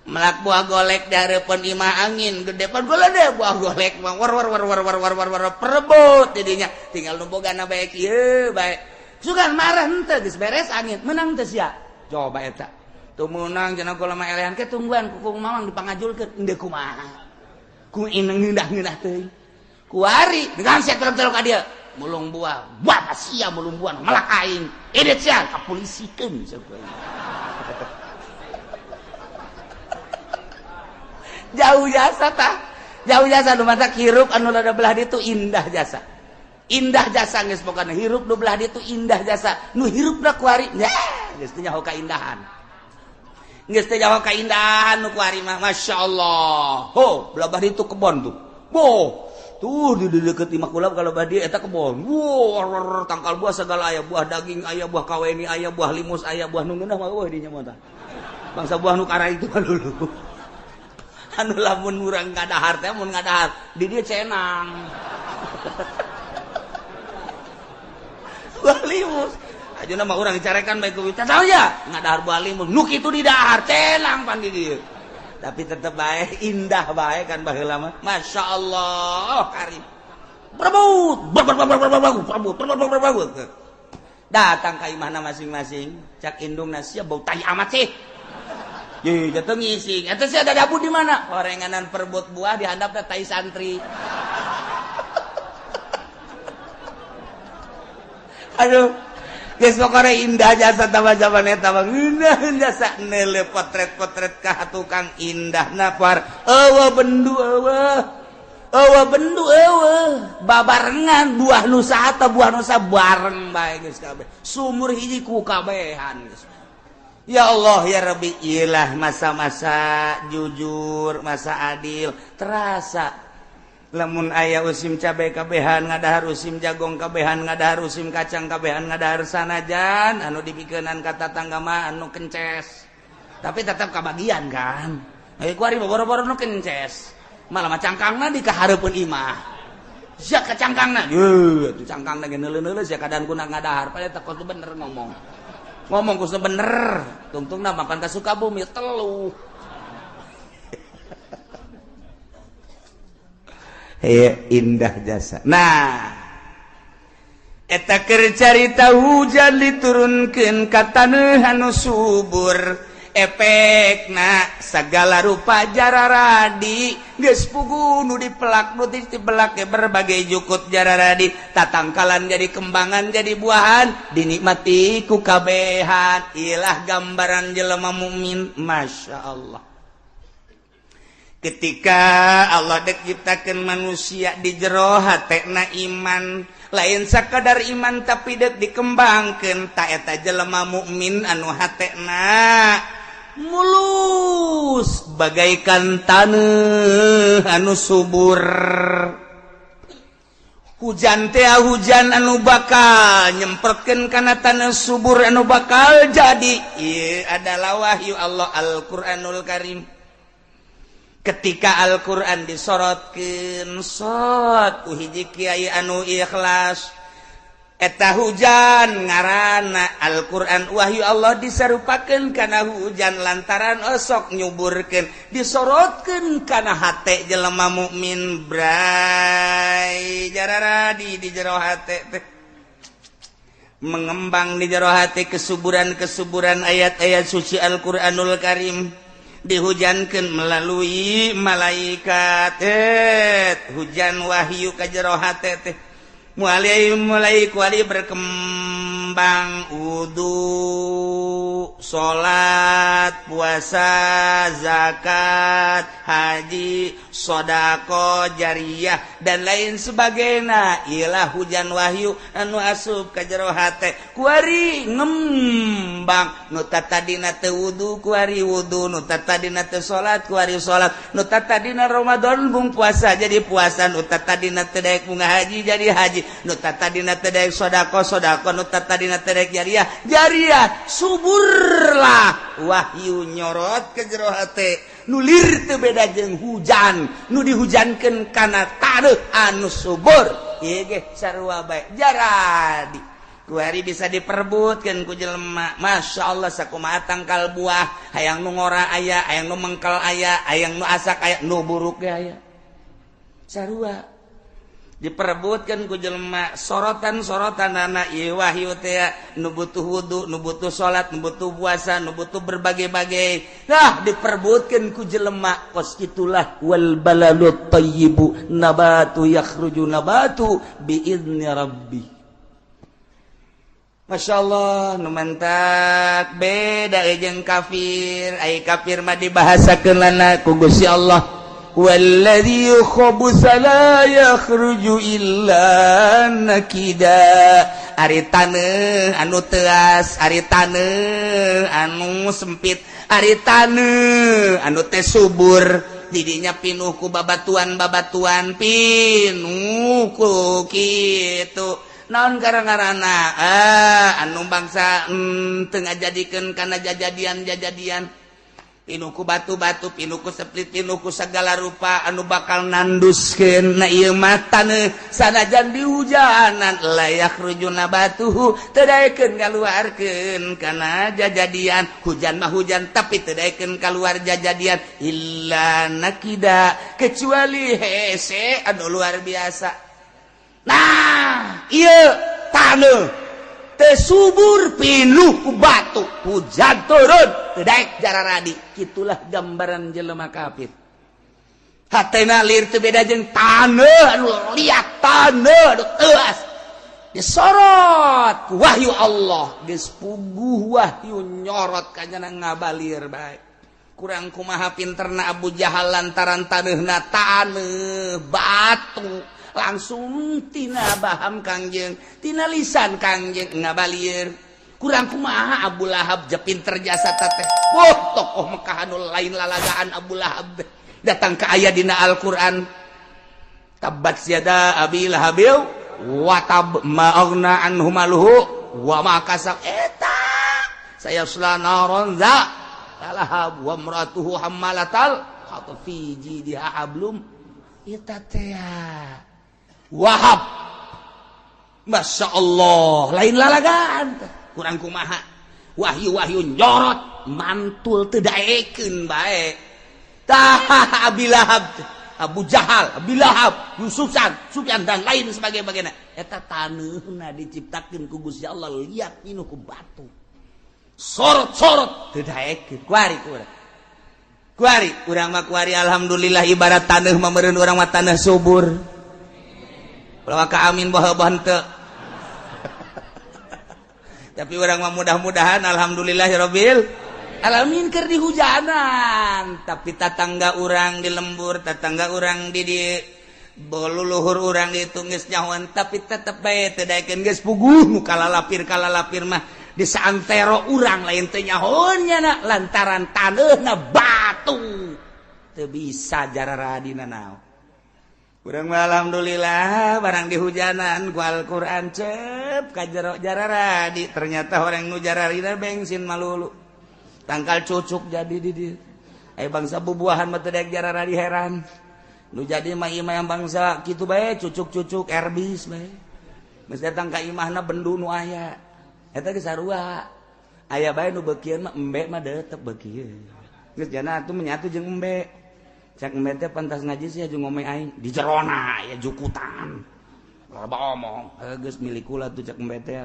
Melak buah golek di hareupeun imah angin gede pan golede buah golek mah war war war war war war war war perebut jadinya tinggal nu bogana bae kieu bae sugan marah henteu geus beres angin menang teu sia coba eta teu meunang cenah kula mah elehan ke tungguan ku mamang dipangajulkeun endeu kumaha ku ineng ngeunah-ngeunah teuing kuari dengan sia terus ka dieu mulung buah buah sia mulung buah melak aing edet sia kapolisikeun sia. Jauh jasa tah, jauh jasa nu matak hirup anu rada belah ditu indah jasa. Indah jasa geus pokona hirup nu belah ditu indah jasa. Nu hirupna kuari geus teu nyaho kaindahan. Geus teu nyaho kaindahan nu kuari mah masyaallah. Ho, belah ditu kebon tuh. Boh, tuh di deukeut imah kula kalau belah dieu eta kebon. Wow, tangkal buah segala aya, buah daging aya, buah kaweni aya, buah limus aya, buah nu ngeunah mah eueuh dinya mah tah. Bangsa buah nu kara itu mah lulu. Anu lamun urang ngadahar teh mun ngadahar di dieu cenang. Buah limus. Ajeuna mah urang dicarekan bae ku tahu ya ngadahar buah limus. Nu kitu di dahar cenang pan di dieu. Tapi tetep bae indah bae kan baheula mah. Masyaallah karim. Berebut, berebut, berebut, berebut. Datang ka imahna masing-masing, cak indungna sia bau tai amat sih. Ye, jatuh ngising. Eta sih ada dabu di mana? Orenganan perebut buah dihandapna tai santri. Aduh, geus pokona indah jasa tama zaman eta mah, ngeunah jasa neuleuh potret-potret ka tukang indah napar. Eueuh bendu, eueuh eueuh bendu, eueuh babarengan buah nusa atau buah nusa bareng bae geus kabeh, sumur hiji ku kabehan geus. Ya Allah ya Rabbi, ilah masa-masa jujur, masa adil terasa. Lamun aya usim cabai kabehan ngadahar, usim jagong kabehan ngadahar, usim kacang kabehan ngadahar, sanajan anu dipikeunan ka tatangga mah anu kences, tapi tetap kabagian kan. Ayo kuari boro-boro nu kences malah mah cangkangna di kahareupeun imah sia ka cangkangna, yeuh atuh cangkangna ge neuleuh-neuleuh sia kadan kuna ngadahar. Padahal teh kudu bener ngomong ngomong kudu bener, tungtungna mapan ka Sukabumi telu. Indah jasa. Nah, eta keur carita hujan diturunkeun ka taneuh anu subur, efekna segala rupa jararadi geus pugu nu dipelak nu dipelak berbagai jukut jararadi, tatangkalan jadi kembangan jadi buahan dinikmati ku kabehan. Ilah gambaran jelema mukmin, Masya Allah. Ketika Allah dek ciptakeun manusia di jero hatena iman, lain sakadar iman tapi dek dikembangkeun, ta eta jelema mukmin anu hatena mulus bagaikan taneuh anu subur. Hujan teh hujan anu bakal nyemprotkeun kana taneuh subur anu bakal jadi. Ieu adalah wahyu Allah Al-Qur'anul Karim. Ketika Al-Qur'an disorotkeun sot ku hiji kiai anu ikhlas, eta hujan ngaranna Al-Qur'an wahyu Allah disarupakeun kana hujan lantaran osok nyuburkeun, disorotkeun kana hate jelema mukmin, bray jararadi di jero hate teh mengembang di jero hate kesuburan-kesuburan ayat-ayat suci Al-Qur'anul Karim dihujankan melalui malaikat. Hujan wahyu ka jero hate teh mulai kuali berkembang wudu, salat, puasa, zakat, haji, sodako, jariyah dan lain sebagainya. Ilah hujan wahyu anu asup ka jero hate kuari ngembang. Nu tadina teu wudu kuari wudu, nu tadina teu salat kuari salat, nu tadina Ramadan bung puasa jadi puasa, nu tadina teu daek bunga haji jadi haji, nu tadina teu daek sodako sodako, nu tadina teu daek jariah jariah. Suburlah wahyu nyorot ke jero hate nu lir teu beda jeung hujan nu dihujankeun kana taneuh anu subur. Ieu ge sarua bae jaradi kuari bisa diperbutkeun ku jelema. Masya Allah, sakumaha tangkal buah, hayang nu ngora aya, hayang nu mengkel aya, hayang nu asak aya, nu buruk ge aya, sarua diperebutkan ku jelema. Sorotan-sorotan anak ieu wahyu teh nu butuh wudu, nu butuh salat, nu butuh puasa, nu butuh berbagai-bagai. Nah, diperebutkan ku jelema. Kos kitulah wal balalut thayyibu nabatu yakhruju nabatu bi idzni rabbi. Masya Allah, nu mantak beda jeung kafir. Ai kafir mah dibahasakeun lana ku Gusti Allah. Walladzi khabutsa la yakhruju illa nakida. Ari taneuh anu teuas, ari taneuh anu sempit, ari taneuh anu teh subur, didinya pinuh ku babatuan-babatuan, pinuh ku kitu. Naon gara-garana anu bangsa teu ngajadikeun kana jajadian-jajadian, pinuku batu-batu, pinuku seplit, pinuku segala rupa anu bakal nanduskeun. Na ieu mah taneuh sanajan dihujanan layak rujuna batuhu teu daekeun kaluarkeun kana jajadian. Hujan mah hujan tapi teu daekeun kaluar jajadian illa nakida, kecuali hese anu luar biasa. Nah, ieu taneuh teu subur pinuh ku batu, hujan turun teu daek jararadi. Kitulah gambaran jelema kafir. Hatena lir teu beda jeung taneuh anu liat, taneuh anu teuas. Disorot ku wahyu Allah, geus puguh wahyu nyorot kanyana ngabalir bae. Kurang kumaha pinterna Abu Jahal lantaran taneuhna taneuh batu langsung tina baham Kangjeng, tina lisan Kangjeng ngabalir. Kurang kumaha Abu Lahab je pinter jasa teh. Wah, tokoh Mekah anu lain lalagaan Abu Lahab datang ke ayat dina Al-Qur'an. Tabbat yada abi lahabil wa tab ma aghna anhu maluhu wa ma kasab. Eta sayasla naron za lahab wa imratuhu hammalatal hatab fi jidiha hablum. Eta teh Wahab. Masya Allah, lain lalagaan teh. Kurang kumaha wahyu-wahyu nyorot mantul teu daekeun bae. Tah Abi Lahab, Abu Jahal, Abi Lahab, Yusufan, Sufyan dan lain sebagainya. Eta taneuhna diciptakeun ku Gusti Allah liat ninu ku batu. Sorot-sorot teu daekeun. Kuari urang. Kuari urang mah kuari alhamdulillah ibarat taneuh mah meureun urang mah taneuh subur. Ulah ka amin baha-baha henteu. Tapi orang mah mudah-mudahan alhamdulillahirabbil alamin keur dihujanan. Tapi tatangga urang di lembur, tatangga urang di boluluhur urang di geus nyahoan, tapi tetep bae teu daekeun geus puguh nu kalalapir mah di saantero urang lain teu nyahoan nya lantaran taneuhna batu teu bisa jararadina naon. Urang mah alhamdulillah barang dihujanan ku Al-Qur'an cep ka jero jararadi, ternyata orang nu jararina bensin malulu tangkal cucuk jadi di dieu. Aya bangsa bubuahan mah teu daek jararadi heran. Nu jadi mah imah yang bangsa kitu bae cucuk-cucuk erbis bae. Geus datang ka imahna bendu nu aya. Eta geus sarua. Aya bae nu beukieun mah embe mah tetep beukieun. Geus jana atuh menyatu jeung embe. Cak embe teh pantas ngaji sih jeung ngomong aing di jerona ya jukutan. Loba omong, geus milik kula tuh cak embe teh.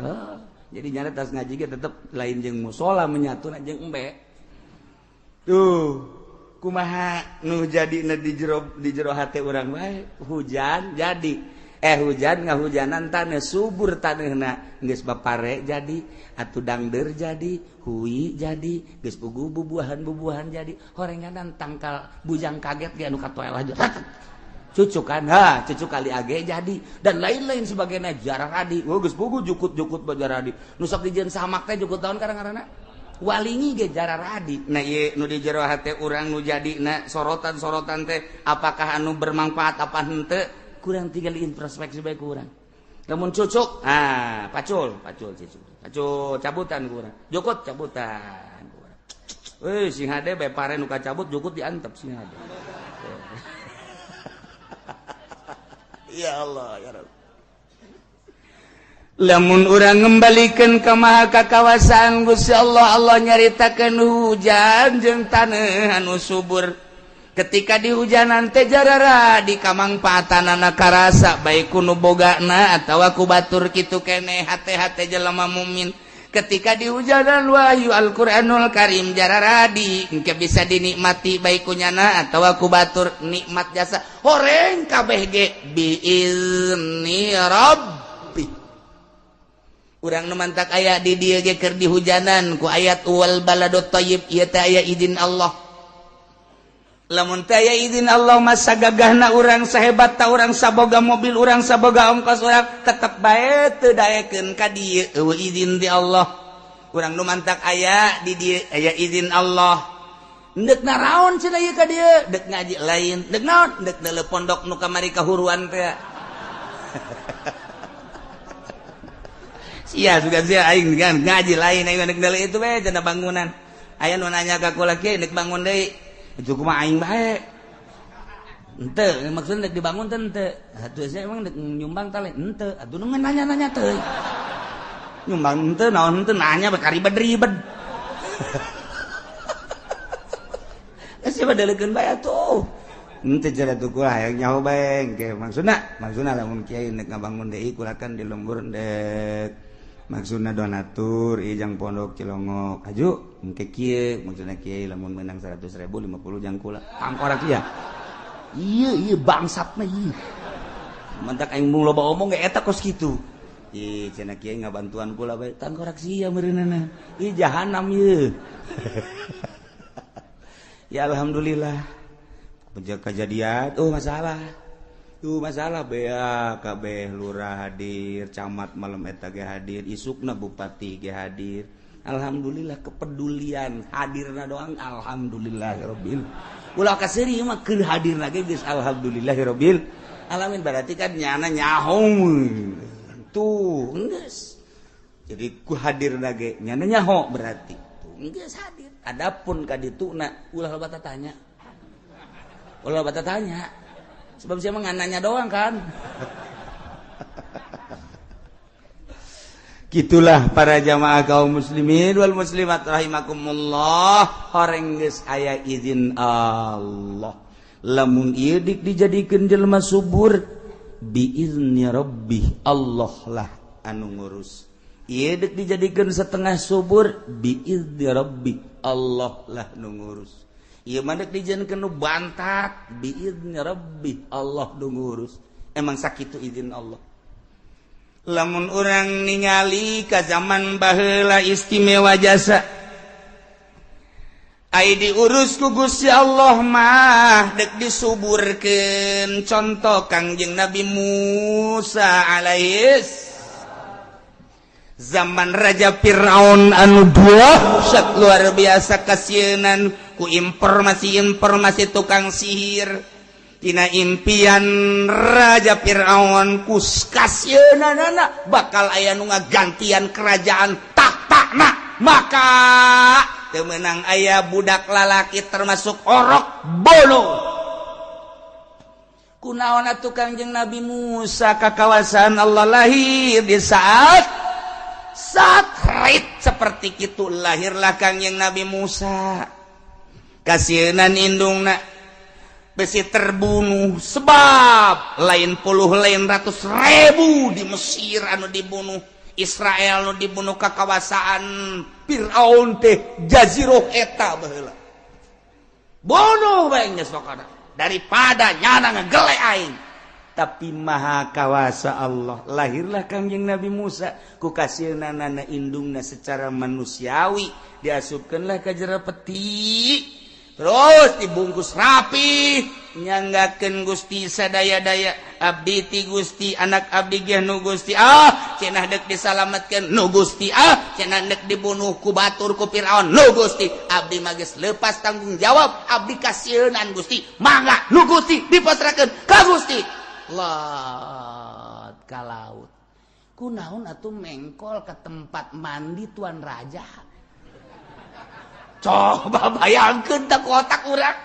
Jadi nyana tas ngaji ge tetep lain jeung musola menyatu jeung embe. Tuh, kumaha nu jadina di jero hate urang bae, hujan jadi. Hujan ngahujanan taneuh subur taneuhna geus bapare jadi, atuh dangdeur jadi, hui jadi, geus puguh bubuahan-bubuahan jadi, horenganan tangkal bujang kaget ge anu katoel aja. Cucuk kan, ha, cucuk kali age jadi dan lain-lain sebagainya jararadi. Oh geus puguh jukut-jukut bajaradi. Nu sok dijieun samak teh jukut tahun karang-karana. Walingi ge jararadi. Nah ieu nu di jero hate urang nu jadina sorotan-sorotan teh apakah anu bermanfaat apa henteu? Kurang tinggal introspeksi bae kurang. Lamun cucuk, ah pacul, pacul cucuk. Pacul cabutan kurang. Jukut cabutan kurang. Euy sing hade bae pare nu kacabut jukut diantep sing hade. Ya Allah ya Rabb. Lamun urang ngembalikan ke maha kakawasaan Gusti Allah, Allah nyaritakeun hujan jeung taneuh anu subur. Ketika di hujanan teh jarara di kamangpaatanana karasa baik ku nu bogana atawa ku batur kitu keneh hate-hate jelema mukmin. Ketika di hujanan wahyu Al-Qur'anul Karim jararadi engke bisa dinikmati baik ku nyana atawa ku batur nikmat jasa horeng kabeh ge biizni rabbi. Urang nu mantak aya di dieu ge keur dihujanan ku ayat wal baladut thayyib ieu teh aya izin Allah. Lamun teh aya izin Allah masa gagahna urang sahebat ta urang saboga mobil urang saboga ongkos urang tetep bae teu daekeun ka dieu eueuh izin di Allah. Urang nu mantak aya di dieu aya izin Allah. Ndek naraon cenah ieu ka dieu? Dek ngaji lain, dek naon? Dek deuleu pondok nu kamari kahuruan teh. Sia sugan sia aing ngaji lain aing dek deuleu itu bae cenah bangunan. Aya nu nanya ka kula kieu dek bangun deui. Itu kumaha aing bae. Henteu, maksudna dek dibangun teh henteu. Atuh sia emang dek nyumbang tah lain henteu. Atuh nu nanya-nanya teh. Nyumbang henteu naon henteu nanya bakaribed-ribed. Sia badaleukeun bae atuh. Henteu cenah tuh kula hayang nyaho bae engke maksudna lamun kiai nek ngabangun deui kula kan di lembur dek maksudna donatur ijang pondok Cilongok aju engke kieu maksudna kiai lamun menang 100.000 50 jang kula tangkorak ieu ieu ieu bangsatna ieu mantak aing mung loba omong ge eta kos kitu Ih, cenah kiai ngabantuan kula bae. Tangkorak sia meureunana. Ih, jahanam ieu. Ya alhamdulillah. Kejadian, oh masalah. Tuh masalah bea kabeh lurah hadir, camat malam eta ge hadir, isukna bupati ge hadir. Alhamdulillah kepedulian hadirna doang alhamdulillahirabbil. Ulah kaseuri mah keur hadirna ge geus alhamdulillahirabbil alamin, berarti kan nyana nyaho. Tuh geus. Jadi ku hadirna ge nyana nyaho berarti. Tuh geus hadir. Adapun ka dituna ulah loba tanya. Ulah loba tanya. Sebab siapa ngananya doang kan. Gitulah para jamaah kaum muslimin wal muslimat rahimakumullah. Horeng geus aya izin Allah. Lamun ieu dik dijadikeun jelema subur biizni rabbih, Allah lah anu ngurus. Ieu dik dijadikeun setengah subur biizni rabbi, Allah lah nu ngurus. Ieu mah dek dijieunkeun nu bantak biizni rabbi, Allah nu ngurus. Emang sakitu izin Allah. Lamun urang ningali ka zaman baheula istimewa jasa ai diurus ku Gusti Allah mah dek disuburkeun. Contoh Kangjeng Nabi Musa alaihis zaman Raja Firaun anu dahsyat luar biasa kasieunan ku informasi-informasi tukang sihir. Tina impian Raja Firaun ku kasieunanana bakal aya nu ngagantian kerajaan tahtana, maka teu meunang aya budak lalaki termasuk orok bolo. Kunaon atuh Kangjeng Nabi Musa ka kawasan Allah lahir di saat saat seperti itu lahirlah Kangjeng Nabi Musa. Kasieunan indungna besi terbunuh sebab lain puluh lain ratus ribu di Mesir anu dibunuh, Israel anu dibunuh ka kawasaan Firaun teh jazirah eta baheula. Bunuh bae geus pokona daripada nyana ngegele aing. Tapi maha kawasa Allah, lahirlah Kangjeng Nabi Musa ku kasieunanana indungna secara manusiawi diasupkeunlah ka jero peti, terus dibungkus rapi, nyanggakeun Gusti sadaya-daya abdi ti Gusti, anak abdi ge nu Gusti, ah cenah deuk disalametkeun nu Gusti, ah cenah deuk dibunuh ku batur ku Firaun nu Gusti, abdi mah geus lepas tanggung jawab, abdi kasieunan Gusti, mangga nu Gusti dipasrahkeun ka Gusti. Lot ka laut kunaon atuh mengkol ke tempat mandi tuan raja. Coba bayangkeun tak otak urang.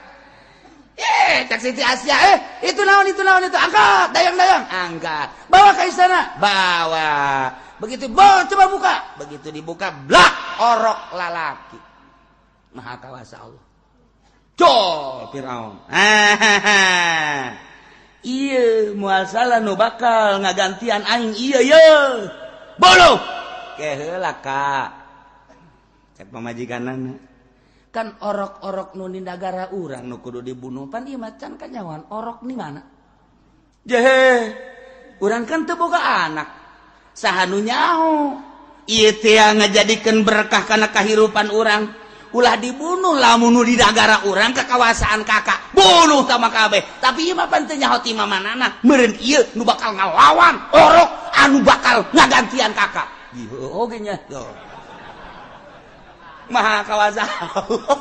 Cak Siti Asia, itu naon itu angkat, dayang-dayang, angkat. Bawa ke istana, bawa. Begitu bawa, coba buka. Begitu dibuka, blak, orok lalaki. Maha kawasa Allah. Col Firaun. Iya, moal salah nu bakal ngagantian aing ieu ye. Bolo. Keheula ka. Cek pamajikanana. Kan orok-orok nu di nagara urang nu kudu dibunuh pan ieu mah can kanyawan orok ni mana jehe urang kan teu boga anak saha nu nyaho ieu teh ngajadikeun berkah kana kahirupan urang ulah dibunuh lamun nu di nagara urang ka kawasaan kakak bunuh tama kabeh tapi ieu mah pan teu nyaho ti mamanana meureun ieu nu bakal ngalawan orok anu bakal ngagantian kakak ieu oge nya maha kawasa Allah.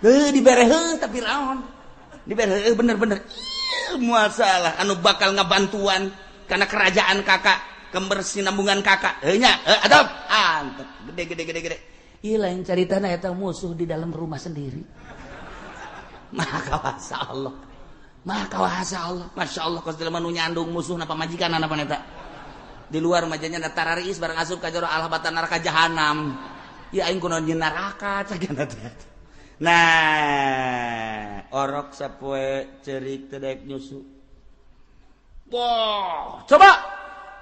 Dibere heuh tapi raon. Dibere heuh bener-bener. Moal salah anu bakal ngabantuan karena kerajaan kakak, kebersinambungan kakak. Heuh nya, adab. Antep gede gede gede gede. Ieu lain caritana eta musuh di dalam rumah sendiri. Maha kawasa Allah. Maha kawasa Allah. Masya Allah kos jelema nu nyandung musuhna pamajikanna pan eta. Di luar majanya tarariis barang asup ka jero alhabatan neraka jahanam. Ya aing kunaon jeung neraka cagana teh. Nah, orok sapoe ceurik teu daek nyusu. Wah, coba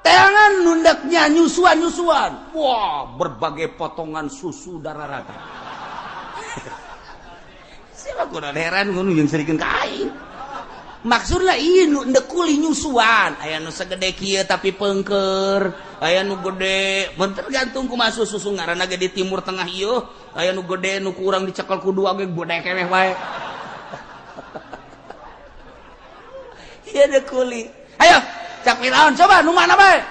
teangan nundaknya nyusuan-nyusuan. Wah, berbagai potongan susu darah rata. Siapa kunaon heran ngono jeung serikeun ka aing. Maksudna ieu nu endek kuli nyusuan, aya nu segede kieu tapi pengker, aya nu gede, mun tergantung kumaha susu ngaranna ge di Timur Tengah ieu, aya nu gede nu kurang dicekel ku dua ge gede keneh wae. Ieu dek kuli. Ayo, cak Firaun coba nu mana bae?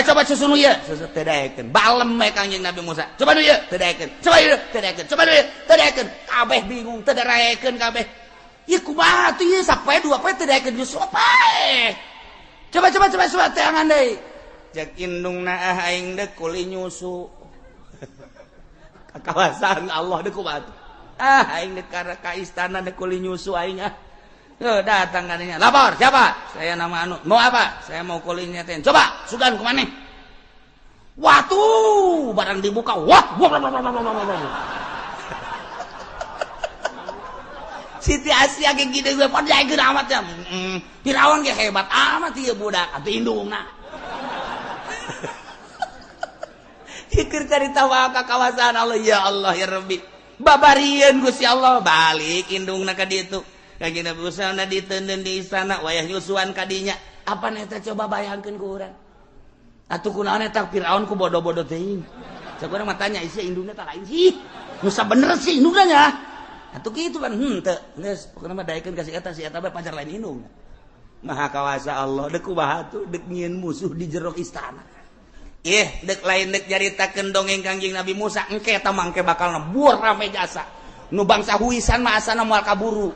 Coba susu nu ieu, susu teu daekeun. Balem we Kangjeng Nabi Musa. Coba nu ieu, teu daekeun. Coba ieu, teu daekeun. Coba nu ieu, teu daekeun. Kabeh bingung, teu daekeun kabeh. Ieu kumaha tuh ieu sapoe dua poe teu daekeun nyusu pae. Coba coba coba coba teangan deui. Cek indungna ah aing deuk kuli nyusu. Ka kawasan Allah deuk kumaha tuh. Ah aing deuk ka istana deuk kuli nyusu aing ah. Datang kadinya. Lapor, siapa? Saya nama anu. Mau apa? Saya mau kulinya ten. Coba, sugan kemana? Wah tuh, barang dibuka. Wah, wah, wah, wah, wah, wah, wah. Siti Asia kayak gini gue pada jaga amat ya. Firaun ge hebat amat ieu budak atuh indungna. Pikir carita wae ka kawasan Allah ya Allah ya Rabbi. Babarieun Gusti Allah balik indungna ka ditu. Kanjeng Nabi Musa na diteundeun di istana wayah nyusuan kadinya. Apa eta coba bayangkeun ku urang. Atuh kunaon eta Firaun ku bodoh-bodoh teuing. Cek urang mah tanya isi indungna tah lain sih. Nu sabener sih indungna nya. Atuh kitu kan henteu. Geus pokona mah daekeun ka si eta bae pacar lain indungna. Maha kawasa Allah deuk kumaha tuh deuk nyieun musuh di jero istana. Ih, deuk lain deuk nyaritakeun dongeng Kangjeng Nabi Musa engke eta mangke bakal nebur rame jasa. Nu bangsa huisan mah asana moal kaburu.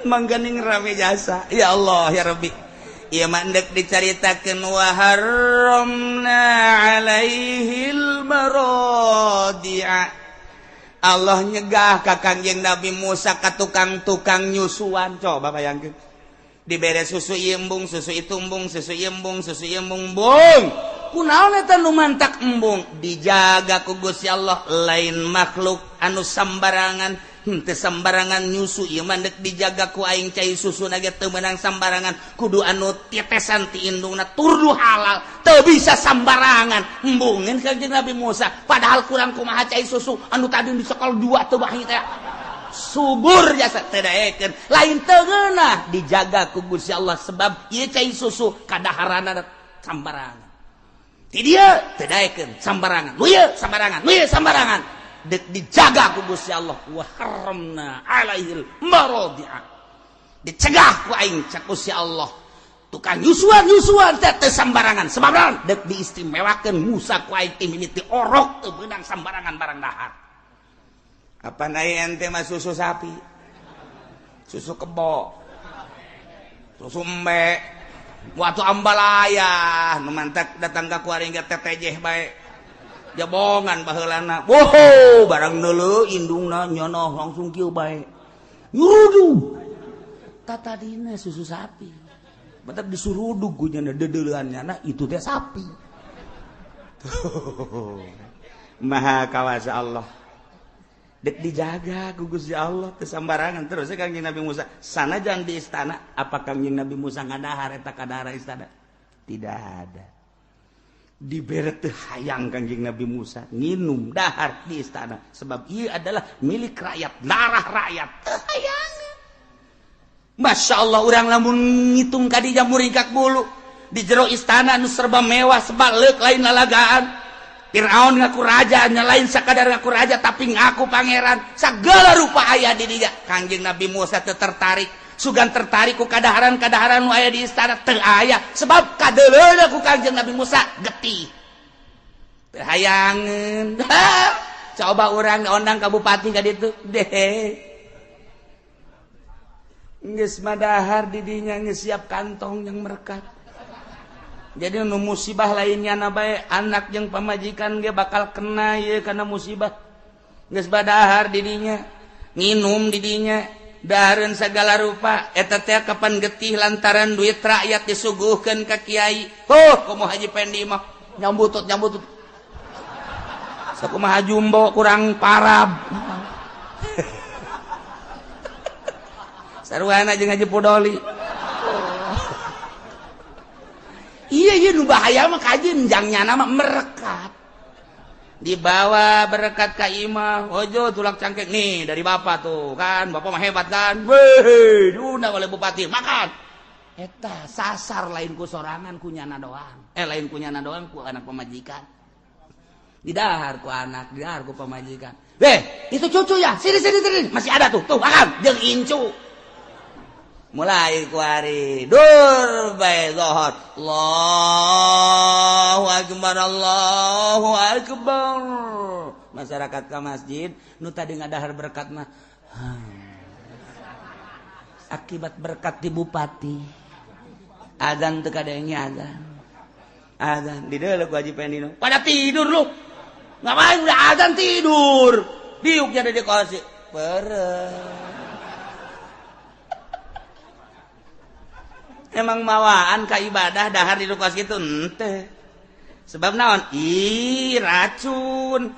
Mangganing rame jasa. Ya Allah ya Rabbi. Ieu mah endek dicaritakeun wa harramna alaihil maradi'a. Allah nyegah ka Kangjeng Nabi Musa ka tukang-tukang nyusuan. Coba bayangkeun. Dibere susu ieu embung, susu itu embung, susu ieu embung, susu ieu embung, embung. Kunaon eta nu mantak embung? Dijaga ku Gusti Allah lain makhluk anu sambarangan. Henteu sambarangan nyusu ieu mah deuk dijaga ku aing cai susuna ge teu meunang sambarangan kudu anu tetesan ti indungna turdu halal teu bisa sambarangan embungeun Kangjeng Nabi Musa padahal kurang kumaha cai susu anu tadi dicekel dua teu bahi teh subur jasa teu daekeun lain teu ngeunah dijaga ku Gusti Allah sebab ieu cai susu kadaharana sambarangan ti dieu teu daekeun sambarangan nu ieu sambarangan nu ieu sambarangan dijaga ku Gusti Allah wa haramna alaihil maradi'a dicegah ku aing cak Gusti Allah tukang nyusuan-nyusuan teh teu sambarangan sebab naon deuk diistimewakeun Musa ku aing ti mimiti orok teu meunang sambarangan barang dahar apan aya ente mah susu sapi susu kebo susu embe waktu ambalaya nu mantak datang ka kuaring ge tetejeh bae jabongan baheulana boho barang neuleuh indungna nyono langsung kieu bae nyurudug tatadina susu sapi batak disurudug ku nya deudeuleun nyana itu teh sapi. Maha kawasa Allah dek dijaga ku Gusti Allah teu sambarangan terus Kangjeng Nabi Musa sanajan di istana apa Kangjeng Nabi Musa ngadahar eta kadahara istana tidak ada. Dibere teu hayang Kangjeng Nabi Musa nginum dahar di istana sebab ieu adalah milik rakyat darah rakyat teu hayang. Masya Allah urang lamun ngitung ka dinya muringkak bulu di jero istana nu serba mewah sebaleuk lain lalagaan. Firaun ngaku raja nya lain sakadar ngaku raja tapi ngaku pangeran sagala rupa aya di dinya. Kangjeng Nabi Musa teu tertarik sugan tertarik ku kadaharan-kadaharan nu aya di istana teu aya sebab kadeuleuna ku Kangjeng Nabi Musa getih teu hayangeun. Coba urang ondang ka bupati ka ditu deh geus madahar di dinya geus siap kantong yang merekat. Jadi nu musibah lainnya na bae anak jeung pamajikan ge bakal kena ieu kana musibah geus badahar di dinya nginum di dinya dahareun sagala rupa eta teh kapan getih lantaran duit rakyat disuguhkeun ka kiai. Huh komo Haji Pendi mah nyambutut nyambutut sakumaha jumbo kurang parab sarwana jeung Haji Pudoli. Iya iya nu bahaya mah kajeun jang nyana mah merekat. Dibawa berkat ka imah, ojo tulak cangkek nih dari bapak tuh kan, bapak mah hebat kan, weh diundang oleh bupati makan. Eta sasar lain ku sorangan ku nyana doang, lain ku nyana doang ku anak pemajikan, didahar ku anak, didahar ku pemajikan. Weh itu cucu ya, sini sini sini, masih ada tuh, tuh makan, jeung incu. Mulai ku hari dur bae zohor, Allahu akbar, Allahu akbar. Masyarakat ke masjid nu tadi ngadahar berkat mah akibat berkat di bupati. Azan teu kadenge azan. Azan di deuleu ku Haji Pendino. Pada tidur lu. Ngapain udah azan tidur. Diuknya ada di kursi. Pereh. Emang mawaan ka ibadah dahar di kos kitu henteu. Sebab naon? Ih, racun.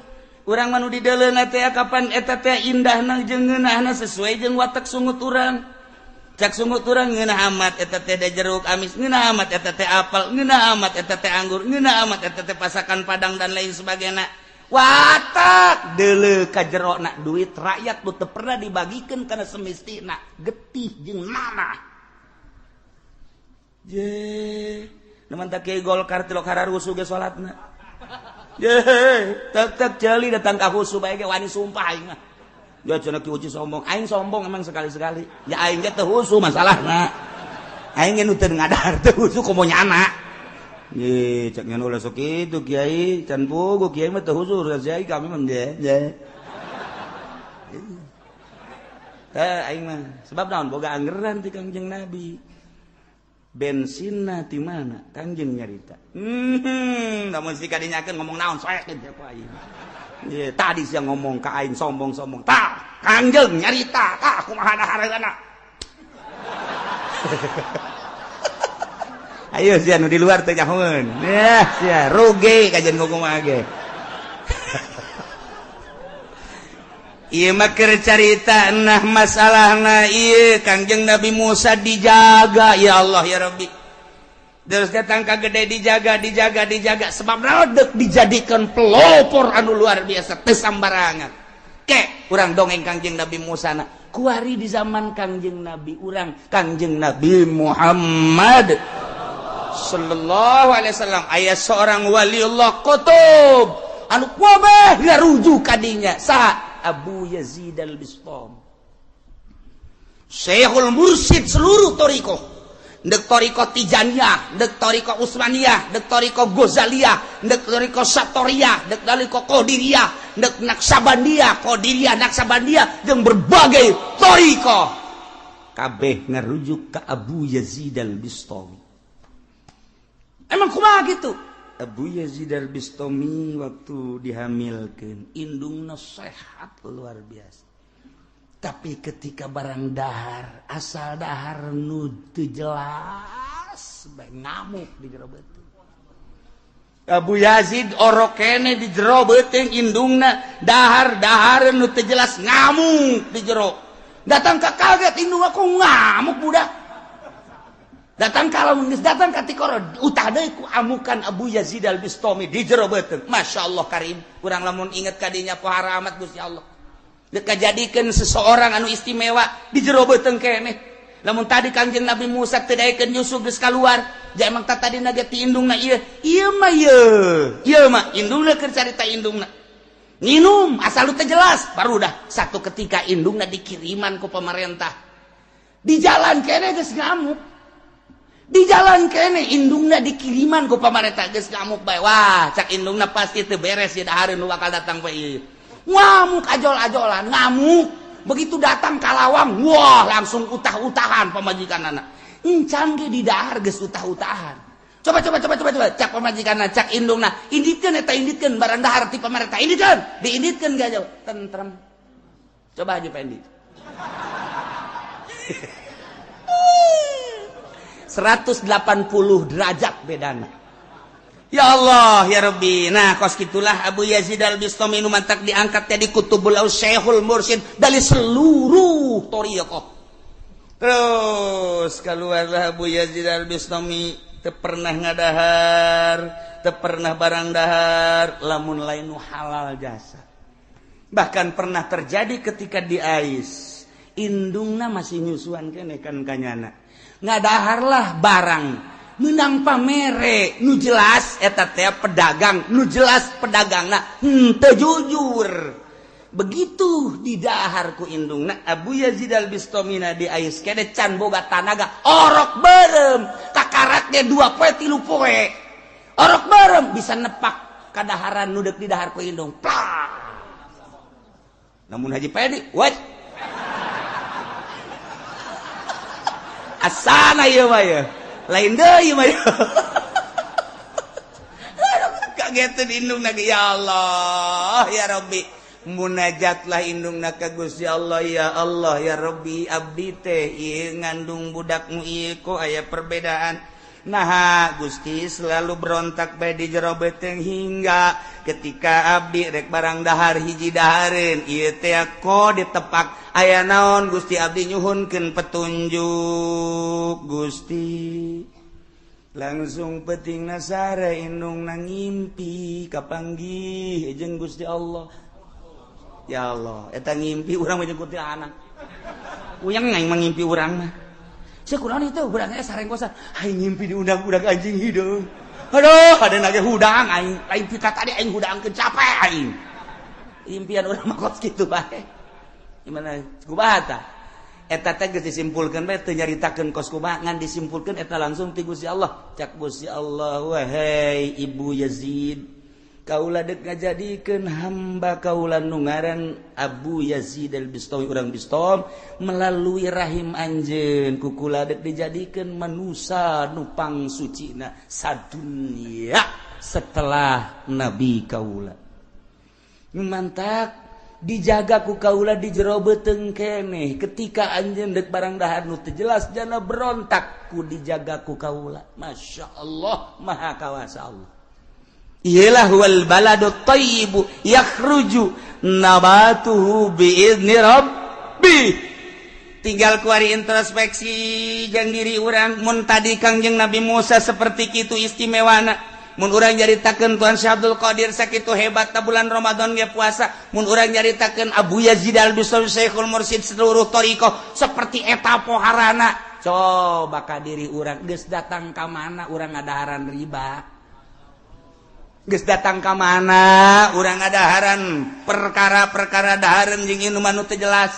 Urang mah nu di deuleu teh kapan eta teh indahna jeung ngeunahna sesuai jeung watak sungut urang. Cak sungut urang ngeunah amat eta teh jeruk amis, ngeunah amat eta teh apel, ngeunah amat eta teh anggur, ngeunah amat eta teh pasakan padang dan lain sebagainya. Watak deuleu ka jerona duit rakyat nu teu pernah dibagikeun kana semestina, getih jeung nanah. Je, neman tak kiai Golkar tilok hararusuh ge salatna. Je, tek-tek jeli datang ka husu bae ge wani sumpah aing mah. Ya cenah ki uci sombong, aing sombong emang sekali-sekali. Ya aing ge teu husu masalahna. Aing ge nu teu ngadahar teu husu komo nyana. Ye, cek nyan ulah sok kitu kiai, can puguh kiai mah teu husu kiai kami mah je. Je. Teh aing mah sebab naon boga anggeran ti Kangjeng Nabi. Bensinna ti mana Kangjeng nyarita. Namun si kadinyakeun ngomong naon soek teh ku aing. Ye, tadi sia ngomong ka aing sombong-sombong. Tah, Kangjeng nyarita ka kumaha dahareunana. Ayo sia nu di luar teh nyahoeun. Yah, sia rugi kajian kumaha ge. Ieu mah keur carita nah masalahna ieu Kangjeng Nabi Musa dijaga ya Allah ya Rabbi. Terus datang ka gede dijaga dijaga dijaga sebab naon dijadikan pelopor anu luar biasa teu sambarangan. Ke urang dongeng Kangjeng Nabi Musa na kuari di zaman Kangjeng Nabi urang Kangjeng Nabi Muhammad sallallahu alaihi wasallam aya seorang waliullah qutub anu kabeh ngarujuk ka dinya saha Abu Yazid Al-Bistami, Syekhul Mursyid seluruh thariqah, ndek thariqah Tijaniyah, ndek thariqah Utsmaniyah, ndek thariqah Ghazaliyah, ndek thariqah Satoriyah, ndek thariqah Qadiriyah, ndek Naqsabandiyah, Qadiriyah, Naqsabandiyah, jeung berbagai thariqah kabeh ngarujuk ka Abu Yazid Al-Bistami. Emang kumaha gitu? Abu Yazid Al-Bistami waktu dihamilkan indungna sehat luar biasa. Tapi ketika barang dahar, asal dahar nu teu jelas bae ngamuk di jero beuteung. Abu Yazid orok kene di jero beuteung indungna dahar-dahar nu teu jelas ngamuk di jero. Datang ka kaget indung aku ngamuk budak. Datang kalau geus datang ka tikoro utah deui ku amukan Abu Yazid Al-Bistami di jero beuteung. Masya Allah karim, urang lamun inget ka dinya pohara amat Gusti Allah. Deuk kajadikeun seseorang anu istimewa di jero beuteung keneh. Lamun tadi Kangjeng Nabi Musa teu daekeun Yusuf geus kaluar, ja emang tah tadina ge ti indungna ieu. Ieu mah ieu. Ieu mah indungna keur carita indungna. Nginum asal teu jelas, baru dah satu ketika indungna dikiriman ku pemerintah. Di jalan keneh geus ngamuk. Di jalan kene indungna dikiriman ku pamarentah geus ngamuk bae. Wah, cak indungna pasti teu beres ieu dahareun nu bakal datang bae ieu. Ngamuk ajol-ajolan, ngamuk. Begitu datang ka lawang, wah langsung utah-utahan pamajikanana. Encan ge di dahar geus utah-utahan. Coba coba coba coba coba cak pamajikanna, cak indungna, inditkeun eta inditkeun barang dahar ti pamarentah, inditkeun, diinditkeun ga jauh, tentrem. Coba aja Pendi. 180 derajat bedana. Ya Allah ya Rabbi. Nah kos gitulah Abu Yazid Al-Bistami nu mantak diangkat jadi Kutubul Syekhul Mursyid dari seluruh thariqah. Terus keluarlah Abu Yazid Al-Bistami Teu pernah ngadahar, teu pernah barang dahar lamun lain nu halal jasa. Bahkan pernah terjadi ketika di ais indungna masih nyusuan keneh kan kanyana. Ngadaharlah barang menang pamere nu jelas eta teh pedagang, nu jelas pedagangna henteu jujur. Begitu didahar ku indungna Abu Yazid Al-Bistamina di ais kene can boga tanaga orok beureum kakaraknya 2 poe 3 poe orok beureum bisa nepak kadaharan nu deuk didahar ku indung. Plak. Namun Haji Pedi what asana ieu mah ye lain deui mah ye. Kageteun indungna ya Allah ya Rabbi. Munajatlah indungna ka Gusti Allah, ya Allah ya Rabbi abdi teh ieu ngandung budakmu ieu kok aya perbedaan. Nah Gusti selalu berontak bae di jero beteng hingga ketika abdi rek barang dahar hiji dahareun ieu teh kok ditepak aya naon Gusti abdi nyuhunkeun petunjuk Gusti. Langsung peutingna sare indungna ngimpi kapanggih jeung Gusti Allah. Ya Allah, eta ngimpi urang mah jeung kuntilanak. Uyang aing mah ngimpi urang mah. Sia kunaon itu urang aya sareng kosan. Aing ngimpi diundang-undang anjing hideung. Aduh, ada nage hudang aing. Aing pika tadi aing hudangkeun capek aing. Impian urang mah kos kitu bae. Gimana kumaha tah? Eta teh geus disimpulkeun bae teu nyaritakeun kos kumaha ngan disimpulkeun eta langsung ti Gusti Allah. Cak Gusti Allah, wahai Ibu Yazid, kaula dek ngajadikeun hamba kaula nu ngaran Abu Yazid Al-Bistami urang Bistam melalui rahim anjeun ku kula dek dijadikeun manusa nu pangsucina sadunya setelah nabi kaula. Mantak dijaga ku kaula di jero beuteung keneh ketika anjeun dek barang dahar nu teu jelas jana berontak ku dijaga ku kaula. Masya Allah maha kawasa Allah. Iyalah wal baladu thayyibu yakhruju nabatuhu biizni rabbi. Tinggal kuari introspeksi jang diri urang. Mun tadi Kangjeng Nabi Musa seperti kitu istimewana, mun urang nyaritakeun Tuhan Syekh Abdul Qadir sakitu hebat ta bulan Ramadan ge puasa, mun urang nyaritakeun Abu Yazid Al-Bistami Syekhul Mursyid seluruh thariqah seperti eta poharana. Coba ka diri urang geus datang ka mana urang ngadaharan riba? Geus datang ka mana urang ngadaharan perkara-perkara dahareun jeung inuman nu teu jelas.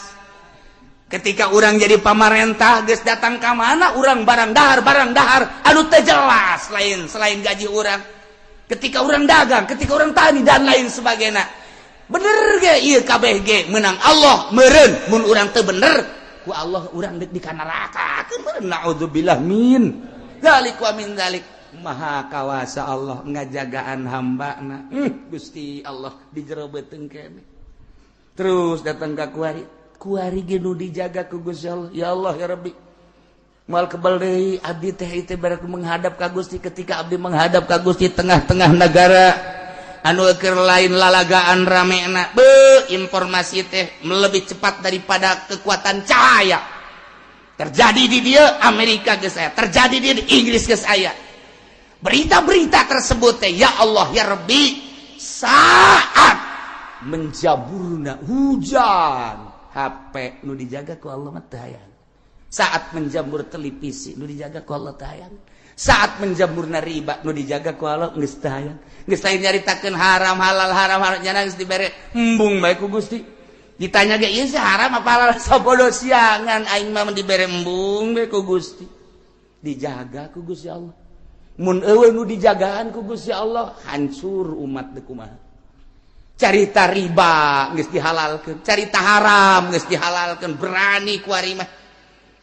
Ketika urang jadi pamarentah geus datang ka mana urang barang dahar anu teu jelas lain selain gaji urang. Ketika urang dagang, ketika urang tani dan lain sebagainya. Bener ge ieu kabeh ge meunang Allah meureun mun urang teu bener ku Allah urang deuk di ka neraka. Meureun naudzubillah min dzalik wa min dzalik. Maha kawasa Allah ngajagaan hambana. Gusti Allah di jero beuteung keneh. Terus datang ka kuari, kuari ge nu dijaga ku Gusti Allah. Ya Allah ya Rabbi. Moal kebal deui abdi teh ieu teh menghadap ka Gusti. Ketika abdi menghadap ka Gusti tengah-tengah negara anu keur lain lalagaan ramena, beuh informasi teh lebih cepat daripada kekuatan cahaya. Terjadi di dia Amerika geus aya, terjadi di Inggris geus aya. Berita-berita tersebut teh ya Allah ya Rabbi saat menjaburna hujan HP nu dijaga ku Allah mah teu hayang. Saat menjamur televisi nu dijaga ku Allah teu hayang. Saat menjamurna riba nu dijaga ku Allah geus teu hayang. Geus lain nyaritakeun haram halal haram halal nyana geus dibere embung bae ku Gusti. Ditanya ge ieu sih haram apa halal sabodo siangan aing mah dibere embung bae ku Gusti. Dijaga ku Gusti Allah. Mun eueuh nu dijagaan ku Gusti Allah hancur umat deuk kumaha. Carita riba geus dihalalkeun, carita haram geus dihalalkeun, berani ku ari mah.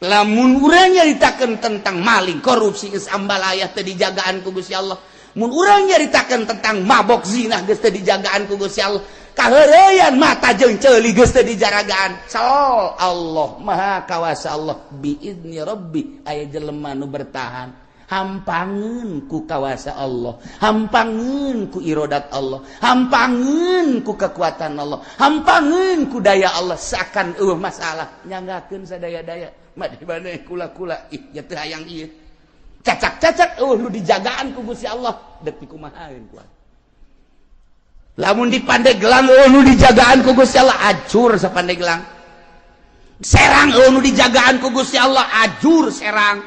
Lamun urang nyaritakeun tentang maling, korupsi geus ambalayah teu dijagaan ku Gusti Allah. Mun urang nyaritakeun tentang mabok zina geus teu dijagaan ku Gusti Allah. Kaheureuyan mata jeung ceuli geus teu dijaragaan. Sal Allah maha kawasa Allah biizni rabbi aya jelema nu bertahan. Hampangeun ku kawasa Allah, hampangeun ku irodat Allah, hampangeun ku kekuatan Allah, hampangeun ku daya Allah seakan eueuh masalah nyanggakeun sadaya-daya mah di mana kula-kula ih ya teu hayang ieu. Cacak-cacak eueuh nu dijagaan ku Gusti Allah deuk dikumahaeun kuat. Lamun di Pandeglang eueuh nu dijagaan ku Gusti Allah acur sapandeglang. Serang eueuh nu dijagaan ku Gusti Allah ajur Serang.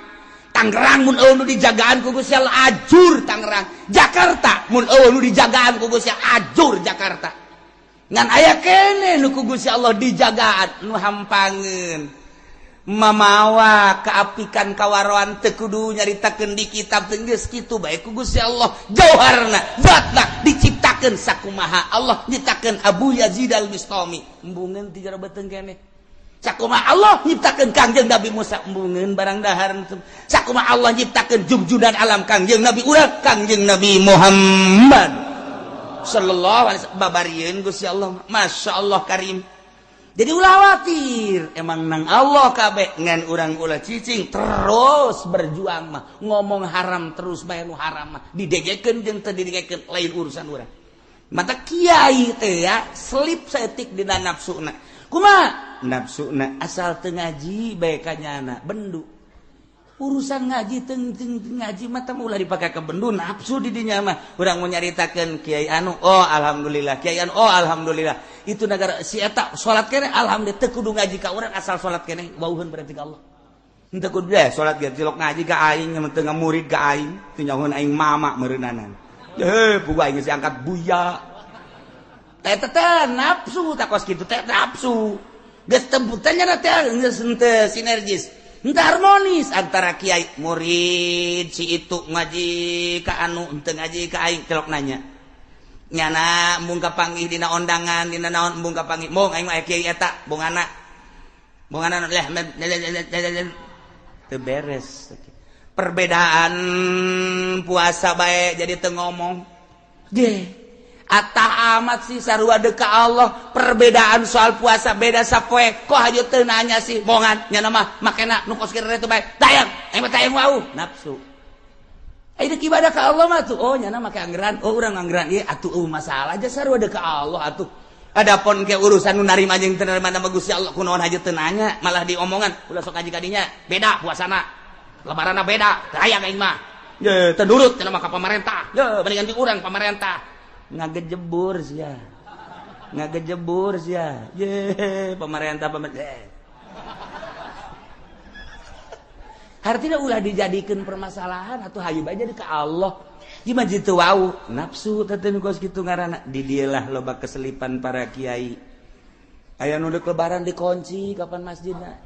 Tangerang mun eueuh nu dijagaan ku Gusti Allah ajur Tangerang. Jakarta mun eueuh nu dijagaan ku Gusti Allah ajur Jakarta. Ngan aya keneh nu ku Gusti Allah dijagaan nu hampangeun. Mamawa keapikan kawaroan teu kudu nyaritakeun di kitab teu geus kitu bae ku Gusti Allah jauharna zatna diciptakeun sakumaha Allah nyiptakeun Abu Yazid Al-Bistami embungeun ti jero beuteung keneh. Sakumaha Allah nyiptakeun Kangjeng Nabi Musa embungeun barang dahar. Sakumaha Allah nyiptakeun jugjudan alam Kangjeng Nabi urang Kangjeng Nabi Muhammad sallallahu alaihi wasallam babarieun Gusti Allah Masya Allah karim. Jadi ulah khawatir emang nang Allah kabeh ngan urang ulah cicing terus berjuang mah ngomong haram terus bae nu haram mah didegekeun jeung teu didegekeun lain urusan urang. Mata kiai teh ya selip saeutik dina nafsuna. Kumaha nafsuna asal teu ngaji bae ka nyana bendu. Urusan ngaji teng ngaji mah teh ulah dipake ke bendu nafsu di dinya mah. Urang mau nyaritakeun kiai anu oh alhamdulillah kiai anu oh alhamdulillah itu negara si eta salat keneh alhamdulillah teu kudu ngaji ka urang asal salat keneh wauheun berarti ka Allah. Henteu kudu deh salat ge cilok ngaji ka aing teu ngamurid ka aing teu nyahoeun aing mama meureunanan. Heuh puguh aing geus diangkat buya. Teh teh nafsu takos kitu teh nafsu. Geus temputannya teh geus henteu sinergis. Henteu harmonis antara kiai murid si itu ngaji ka anu henteu ngaji ka aing celok nanya. Nyana embung kapanggih dina ondangan dina naon embung kapanggih mong aing mah kiai eta bongana. Bongana leh teu beres. Perbedaan puasa bae jadi teu ngomong. Ge atah amat sih sarua deuk ka Allah perbedaan soal puasa beda sapoe kok hayu teu nanya sih bongan nyana mah makena nu kos kieu bae tayang aing mah tayang wau nafsu. Ai deuk ibadah ka Allah mah tuh oh nyana make anggeran oh urang anggeran ieu atuh eueuh masalah aja sarua deuk ka Allah atuh. Adapun ke urusan nu narima jeung teu narima mah Gusti Allah kunaon hayu teu nanya malah diomongan ulah sok ngaji ka dinya beda puasana lebaranna beda teu hayang aing mah ye teu nurut cenah mah ka pamarentah ye mendingan di urang pamarentah ngagejebur sia ngagejebur sia ye pemerintah pemerintah artinya ulah dijadikan permasalahan atau hayu bae jadi ke Allah gimana jitu wau nafsu teh kos kitu ngaranna di dieulah loba keselipan para kiai aya nu deuk lebaran dikunci kapan masjidna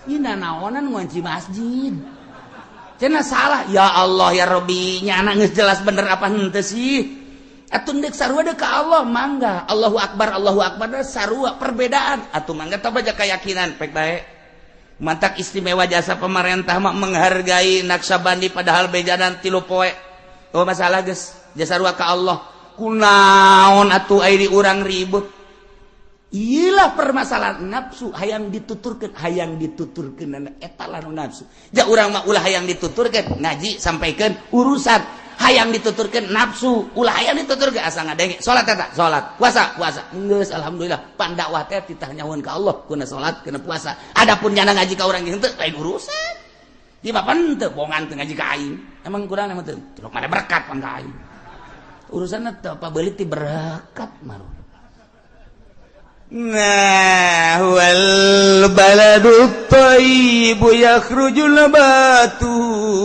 ieu nanaonan ngunci masjid cenah salah ya Allah ya Rabbi nyana geus jelas bener apa henteu sih atuh deuk sarua deuk ka Allah mangga Allahu akbar sarua perbedaan atuh mangga tah baca keyakinan pek bae mantak istimewa jasa pemerintah mah menghargai Naksabandi padahal bejanan 3 poe oh masalah geus jasa sarua ka Allah kunaon atuh ai di urang ribut iyalah permasalahan nafsu hayang dituturkeun eta lah nu nafsu ja urang mah ulah hayang dituturkeun ngaji sampaikeun urusan hayang dituturkeun nafsu ulah hayang dituturkeun asa ngadenge salat eta salat puasa puasa geus alhamdulillah pan dakwah teh titah nyahoan ka Allah kuna salat kuna puasa adapun nyana ngaji ka urang henteu lain urusan di bapan teu bongan teu ngaji ka aing emang kurang emang teu cilok mah berkat pan ka aing urusanna teu pabeulit ti berkat mah. Nah wal baladu thayyibu yakhruju nabatu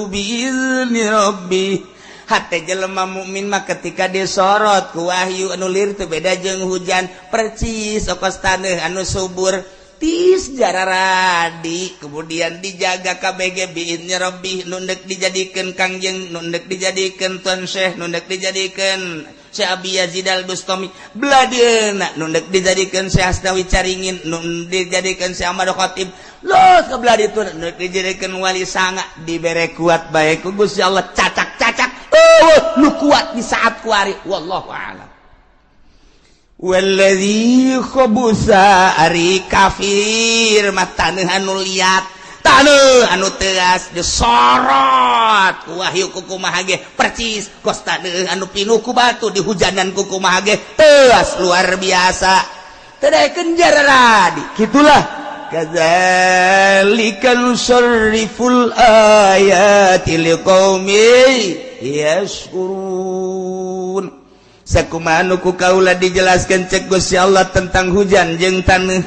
biizni rabbih. Hate jelema mukmin mah ketika disorot ku wahyu anu lir teu beda jeung hujan percis okos taneuh anu subur tis jararadi kemudian dijaga KBG biizni rabbih nu deuk dijadikeun kangjeng nu deuk dijadikeun tuan syekh nu deuk dijadikeun Syekh Abi Yazid Al-Bustami beladeuna nu deuk dijadikeun Syekh Asnawi Caringin nu dijadikeun Syekh Ahmad Khatib los ke belah ditu nu dijadikeun wali sanga dibere kuat bae ku Gusti Allah cacak-cacak eueuh nu kuat di saat kuari wallahu a'lam. Walladzi khabusa ari kafir mah taneuh anu liat taneuh anu teas disorot wahyu kukumaha ge percis kos taneuh anu pinuh ku batu dihujanan kukumaha ge teas luar biasa teu daekeun jararadi kitulah Kadzalika nusarriful ayati liqaumi yashkurun. Sakumaha nu ku kaula dijelaskan cek Gusti Allah tentang hujan jeung taneuh,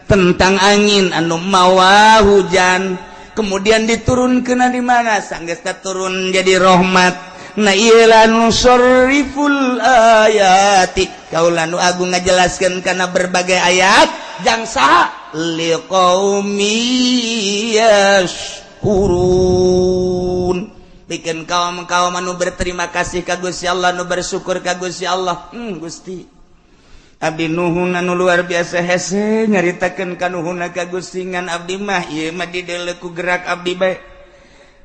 tentang angin anu mawa hujan, kemudian diturunkeun di mana sanggeus turun jadi rahmat. Nah ieu nusarriful ayati, kaula nu agung ngajelaskeun kana berbagai ayat jang saha liqaumi yashkurun, bikin kaum kaum anu berterima kasih ka Gusti Allah, nu bersyukur ka Gusti Allah. Gusti, abdi nuhun anu luar biasa hese nyaritakeun kanuhunna ka Gusti, ngan abdi mah ieu mah dideuleu ku gerak abdi bae.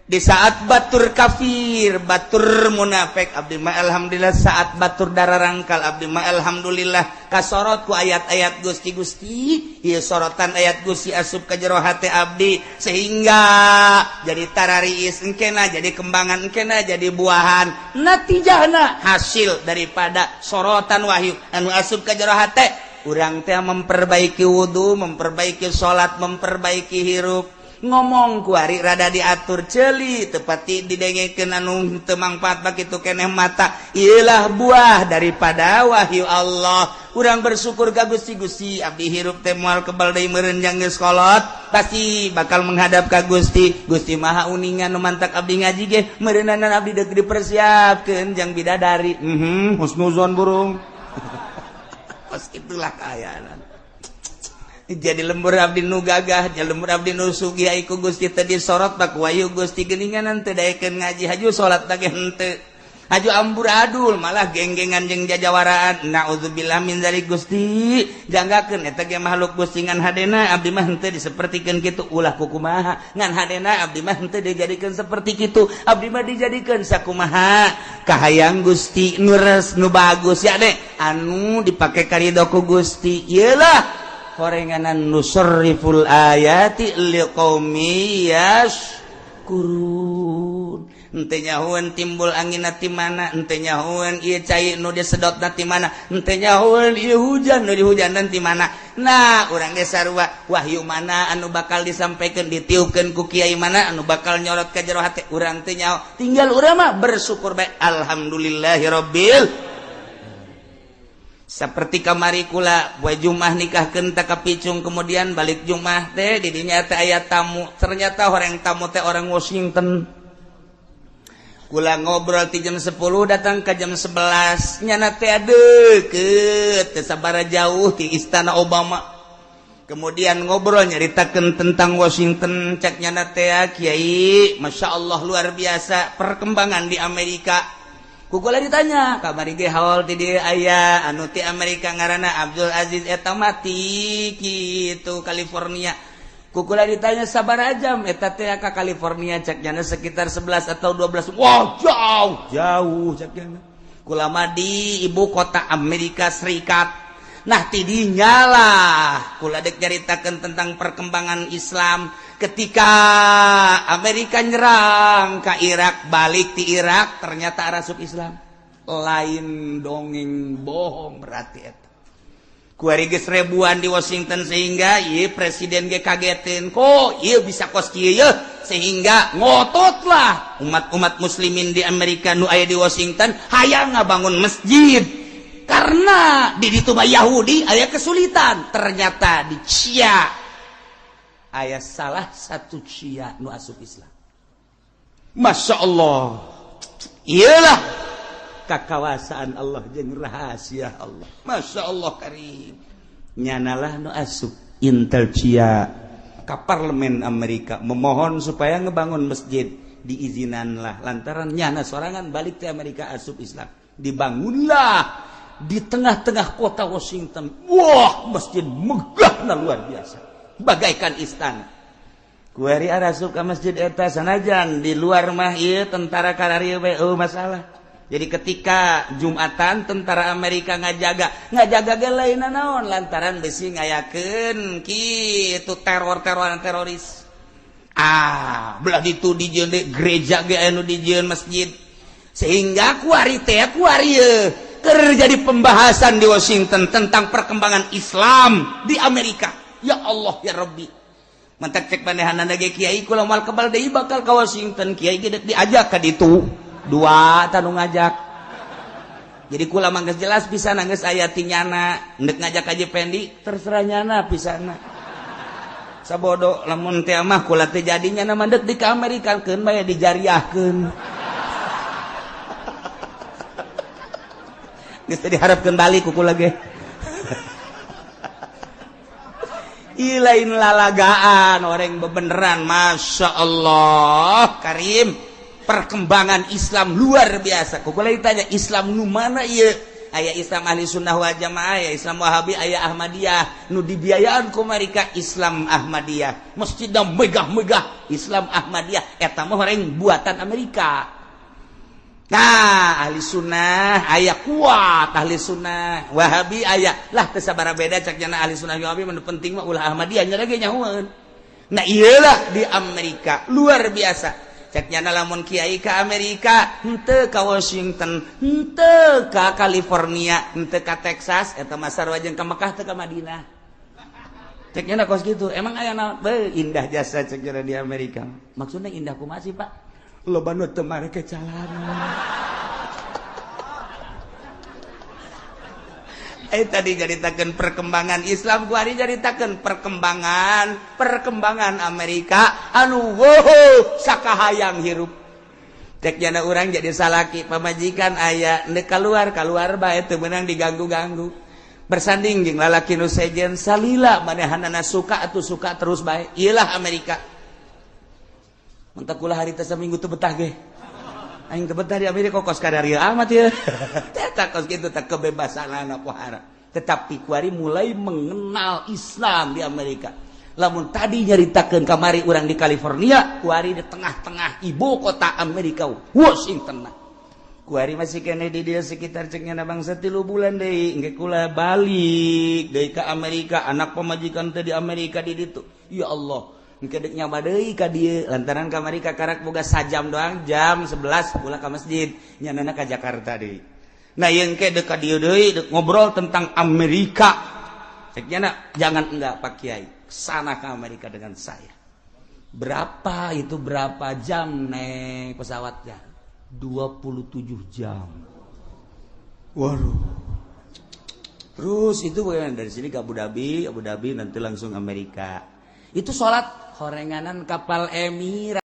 Di saat batur kafir, batur munafik, abdi mah alhamdulillah. Saat batur darah rangkal, abdi mah alhamdulillah kasorot ku ayat-ayat Gusti. Gusti, ieu sorotan ayat Gusti asup ka jero hate abdi sehingga jadi tarariis engkena, jadi kembangan engkena, jadi buahan. Natijahna hasil daripada sorotan wahyu anu asup ka jero hate urang teh memperbaiki wudu, memperbaiki salat, memperbaiki hirup, ngomong kuari rada diatur, celi tepati didengekeun anu teu mangfaat bakitu keneh mata. Iyalah buah daripada wahyu Allah. Urang bersyukur ka Gusti. Gusti, abdi hirup teh moal kebal deui meureun, jang geus kolot pasti bakal menghadap ka Gusti. Gusti Maha uningan, nu mantak abdi ngaji ge meureunanan abdi deuk dipersiapkeun jang bidadari. Husnuzon burung. Kos itulah kaayaan. Jadi lembur abdi nu gagah, jadi lembur abdi nu sugih ai ku Gusti teh disorot bak wahyu Gusti geuningan teu daekeun ngaji, haju salat teh henteu, haju amburadul, malah genggengan jeung jajawaraan. Naudzubillah min zalik. Gusti, janggakeun eta ge makhluk Gusti, ngan hadena abdi mah henteu disapertikeun kitu. Ulah kukumaha, ngan hadena abdi mah henteu dijadikeun seperti kitu. Abdi mah dijadikeun sakumaha kahayang Gusti, nu res, nu bagus ya deh, anu dipake karido ku Gusti. Ieu lah horenganan nusarriful ayati liqaumi yashkurun. Henteu nyahoeun timbul angin ti mana, henteu nyahoeun ieu cai nu disedot ti mana, henteu nyahoeun ieu hujan nu dihujanan ti mana. Nah, urang ge sarua, wahyu mana anu bakal disampaikan, ditiupkeun ku kiai mana anu bakal nyorot ka jero hate urang teu nyaho. Tinggal urang mah bersyukur bae, alhamdulillahirabbil. Seperti kamari kula poe Jumat nikahkeun tak kapicung, kemudian balik Jumat teh di dinya teh aya tamu. Ternyata orang tamu teh orang Washington. Kula ngobrol ti jam 10 datang ke jam 11, nyana teh deukeut teu sabaraha jauh ti istana Obama. Kemudian ngobrol nyaritakeun tentang Washington. Cek nyana teh, "Kiai, Masya Allah, luar biasa perkembangan di Amerika." Ku kula ditanya, kamari ge haul ti dieu aya anu ti Amerika ngaranna Abdul Aziz, eta mati kitu California. Ku kula ditanya, sabaraha jam eta teh ka California? Cek nyana sekitar 11 atau 12. Wah, jauh jauh, cek nyana. Kula mah di ibu kota Amerika Serikat. Nah, tidinya lah kula dek nyaritakeun tentang perkembangan Islam ketika Amerika nyerang ke Irak, balik di Irak ternyata arasup Islam. Lain dongeng bohong berarti eta. Kuari geus ribuan di Washington sehingga ieu presiden ge kagetin, kok ieu bisa kos kieu ye, sehingga ngototlah umat-umat muslimin di Amerika nu aya di Washington hayang ngabangun masjid karena di ditu mah Yahudi aya kesulitan. Ternyata di CIA aya salah satu CIA nu asup Islam. Masya Allah, iyalah kakawasaan Allah jeung rahasia Allah. Masya Allah karim, nyanalah nu asup Intel CIA ka parlemen Amerika memohon supaya ngebangun masjid, diizinanlah lantaran nyana sorangan balik ke Amerika asup Islam. Dibangunlah di tengah-tengah kota Washington. Wah, masjid megah luar biasa, bagaikan istana. Kuari arasup ka masjid eta, sanajan di luar mah ieu tentara kararieu bae, oh masalah. Jadi ketika Jumatan tentara Amerika ngajaga, ngajaga ge lain naon, lantaran besi ngayakeun kitu teror-teroran teroris. Ah, belah ditu dijieun gereja ge anu dijieun masjid. Sehingga kuari teh kuari keur jadi pembahasan di Washington tentang perkembangan Islam di Amerika. Ya Allah ya Rabbi. Mentak cek manehanana ge kiai kula moal kebal deui bakal ka Washington, kiai ge deuk diajak ka ditu. Dua tanu ngajak. Jadi kula mah geus jelas pisan geus aya ti nyana, endek ngajak Haji Pendi terserah nyana pisana. Sabodo lamun teh mah kula teh jadinya nyana mah deuk di ka Amerika keun bae dijariahkeun. Geus teh diharapkeun balik ku kula ge. Ilain lalagaan orang bebeneran, Masya Allah Karim, perkembangan Islam luar biasa. Kok boleh ditanya Islam nu mana ieu? Aya Islam ahli sunnah wal jamaah, aya Islam Wahabi, aya Ahmadiyah. Nu dibiayaan ku mereka Islam Ahmadiyah. Masjidna megah-megah Islam Ahmadiyah eta mah orang buatan Amerika. Nah, ahli sunnah aya kuat ahli sunnah Wahabi aya lah teu sabaraha beda cak nyana ahli sunnah Wahabi mah penting mah ulah Ahmadiyah nya ge nyahoeun. Nah iyalah di Amerika luar biasa. Cak nyana lamun kiai ka Amerika henteu ka Washington, henteu ka California, henteu ka Texas eta mah sarua jeung ka Mekah teu ka Madinah. Cek nyana kos kitu. Emang aya naon? Beuh indah jasa cek nyana di Amerika. Maksudna indah kumaha sih, Pak? Loba nu teu mareke calana. Tadi nyaritakeun perkembangan Islam, ku ari nyaritakeun perkembangan Amerika anu wow sakahayang hirup. Cek jana urang jadi salaki pamajikan aya neuk kaluar kaluar bae teu meunang diganggu-ganggu. Bersanding jeung lalaki nu sejen salila manehanana suka atuh suka terus bae. Iyalah Amerika. Mentak kula harita saminggu teu betah ge. Aing teu betah di Amerika kos kadarieu amat ieu. Eta kos kitu teh kebebasanana pohara. Tetapi kuari mulai mengenal Islam di Amerika. Lamun tadi nyaritakeun kamari urang di California, kuari di tengah-tengah ibu kota Amerika, Washington. Kuari masih kene di dia sekitar cek nyana bangsa 3 bulan deui, engke kula balik deui ka Amerika, anak pamajikan teh di Amerika di ditu. Ya Allah. Engke deuk nyaba deui ka dieu lantaran kamari ka karak boga sajam doang jam 11 pula ka masjid nyanana ka Jakarta deui. Nah ieu engke deuk ka dieu deui deuk ngobrol tentang Amerika. Cek nyana jangan enggak Pak Kiai, sana ke Amerika dengan saya. Berapa itu berapa jam naik pesawatnya? 27 jam. Waduh. Terus itu bagaimana dari sini ke Abu Dhabi, Abu Dhabi nanti langsung Amerika. Itu sholat horenganan kapal Emirat.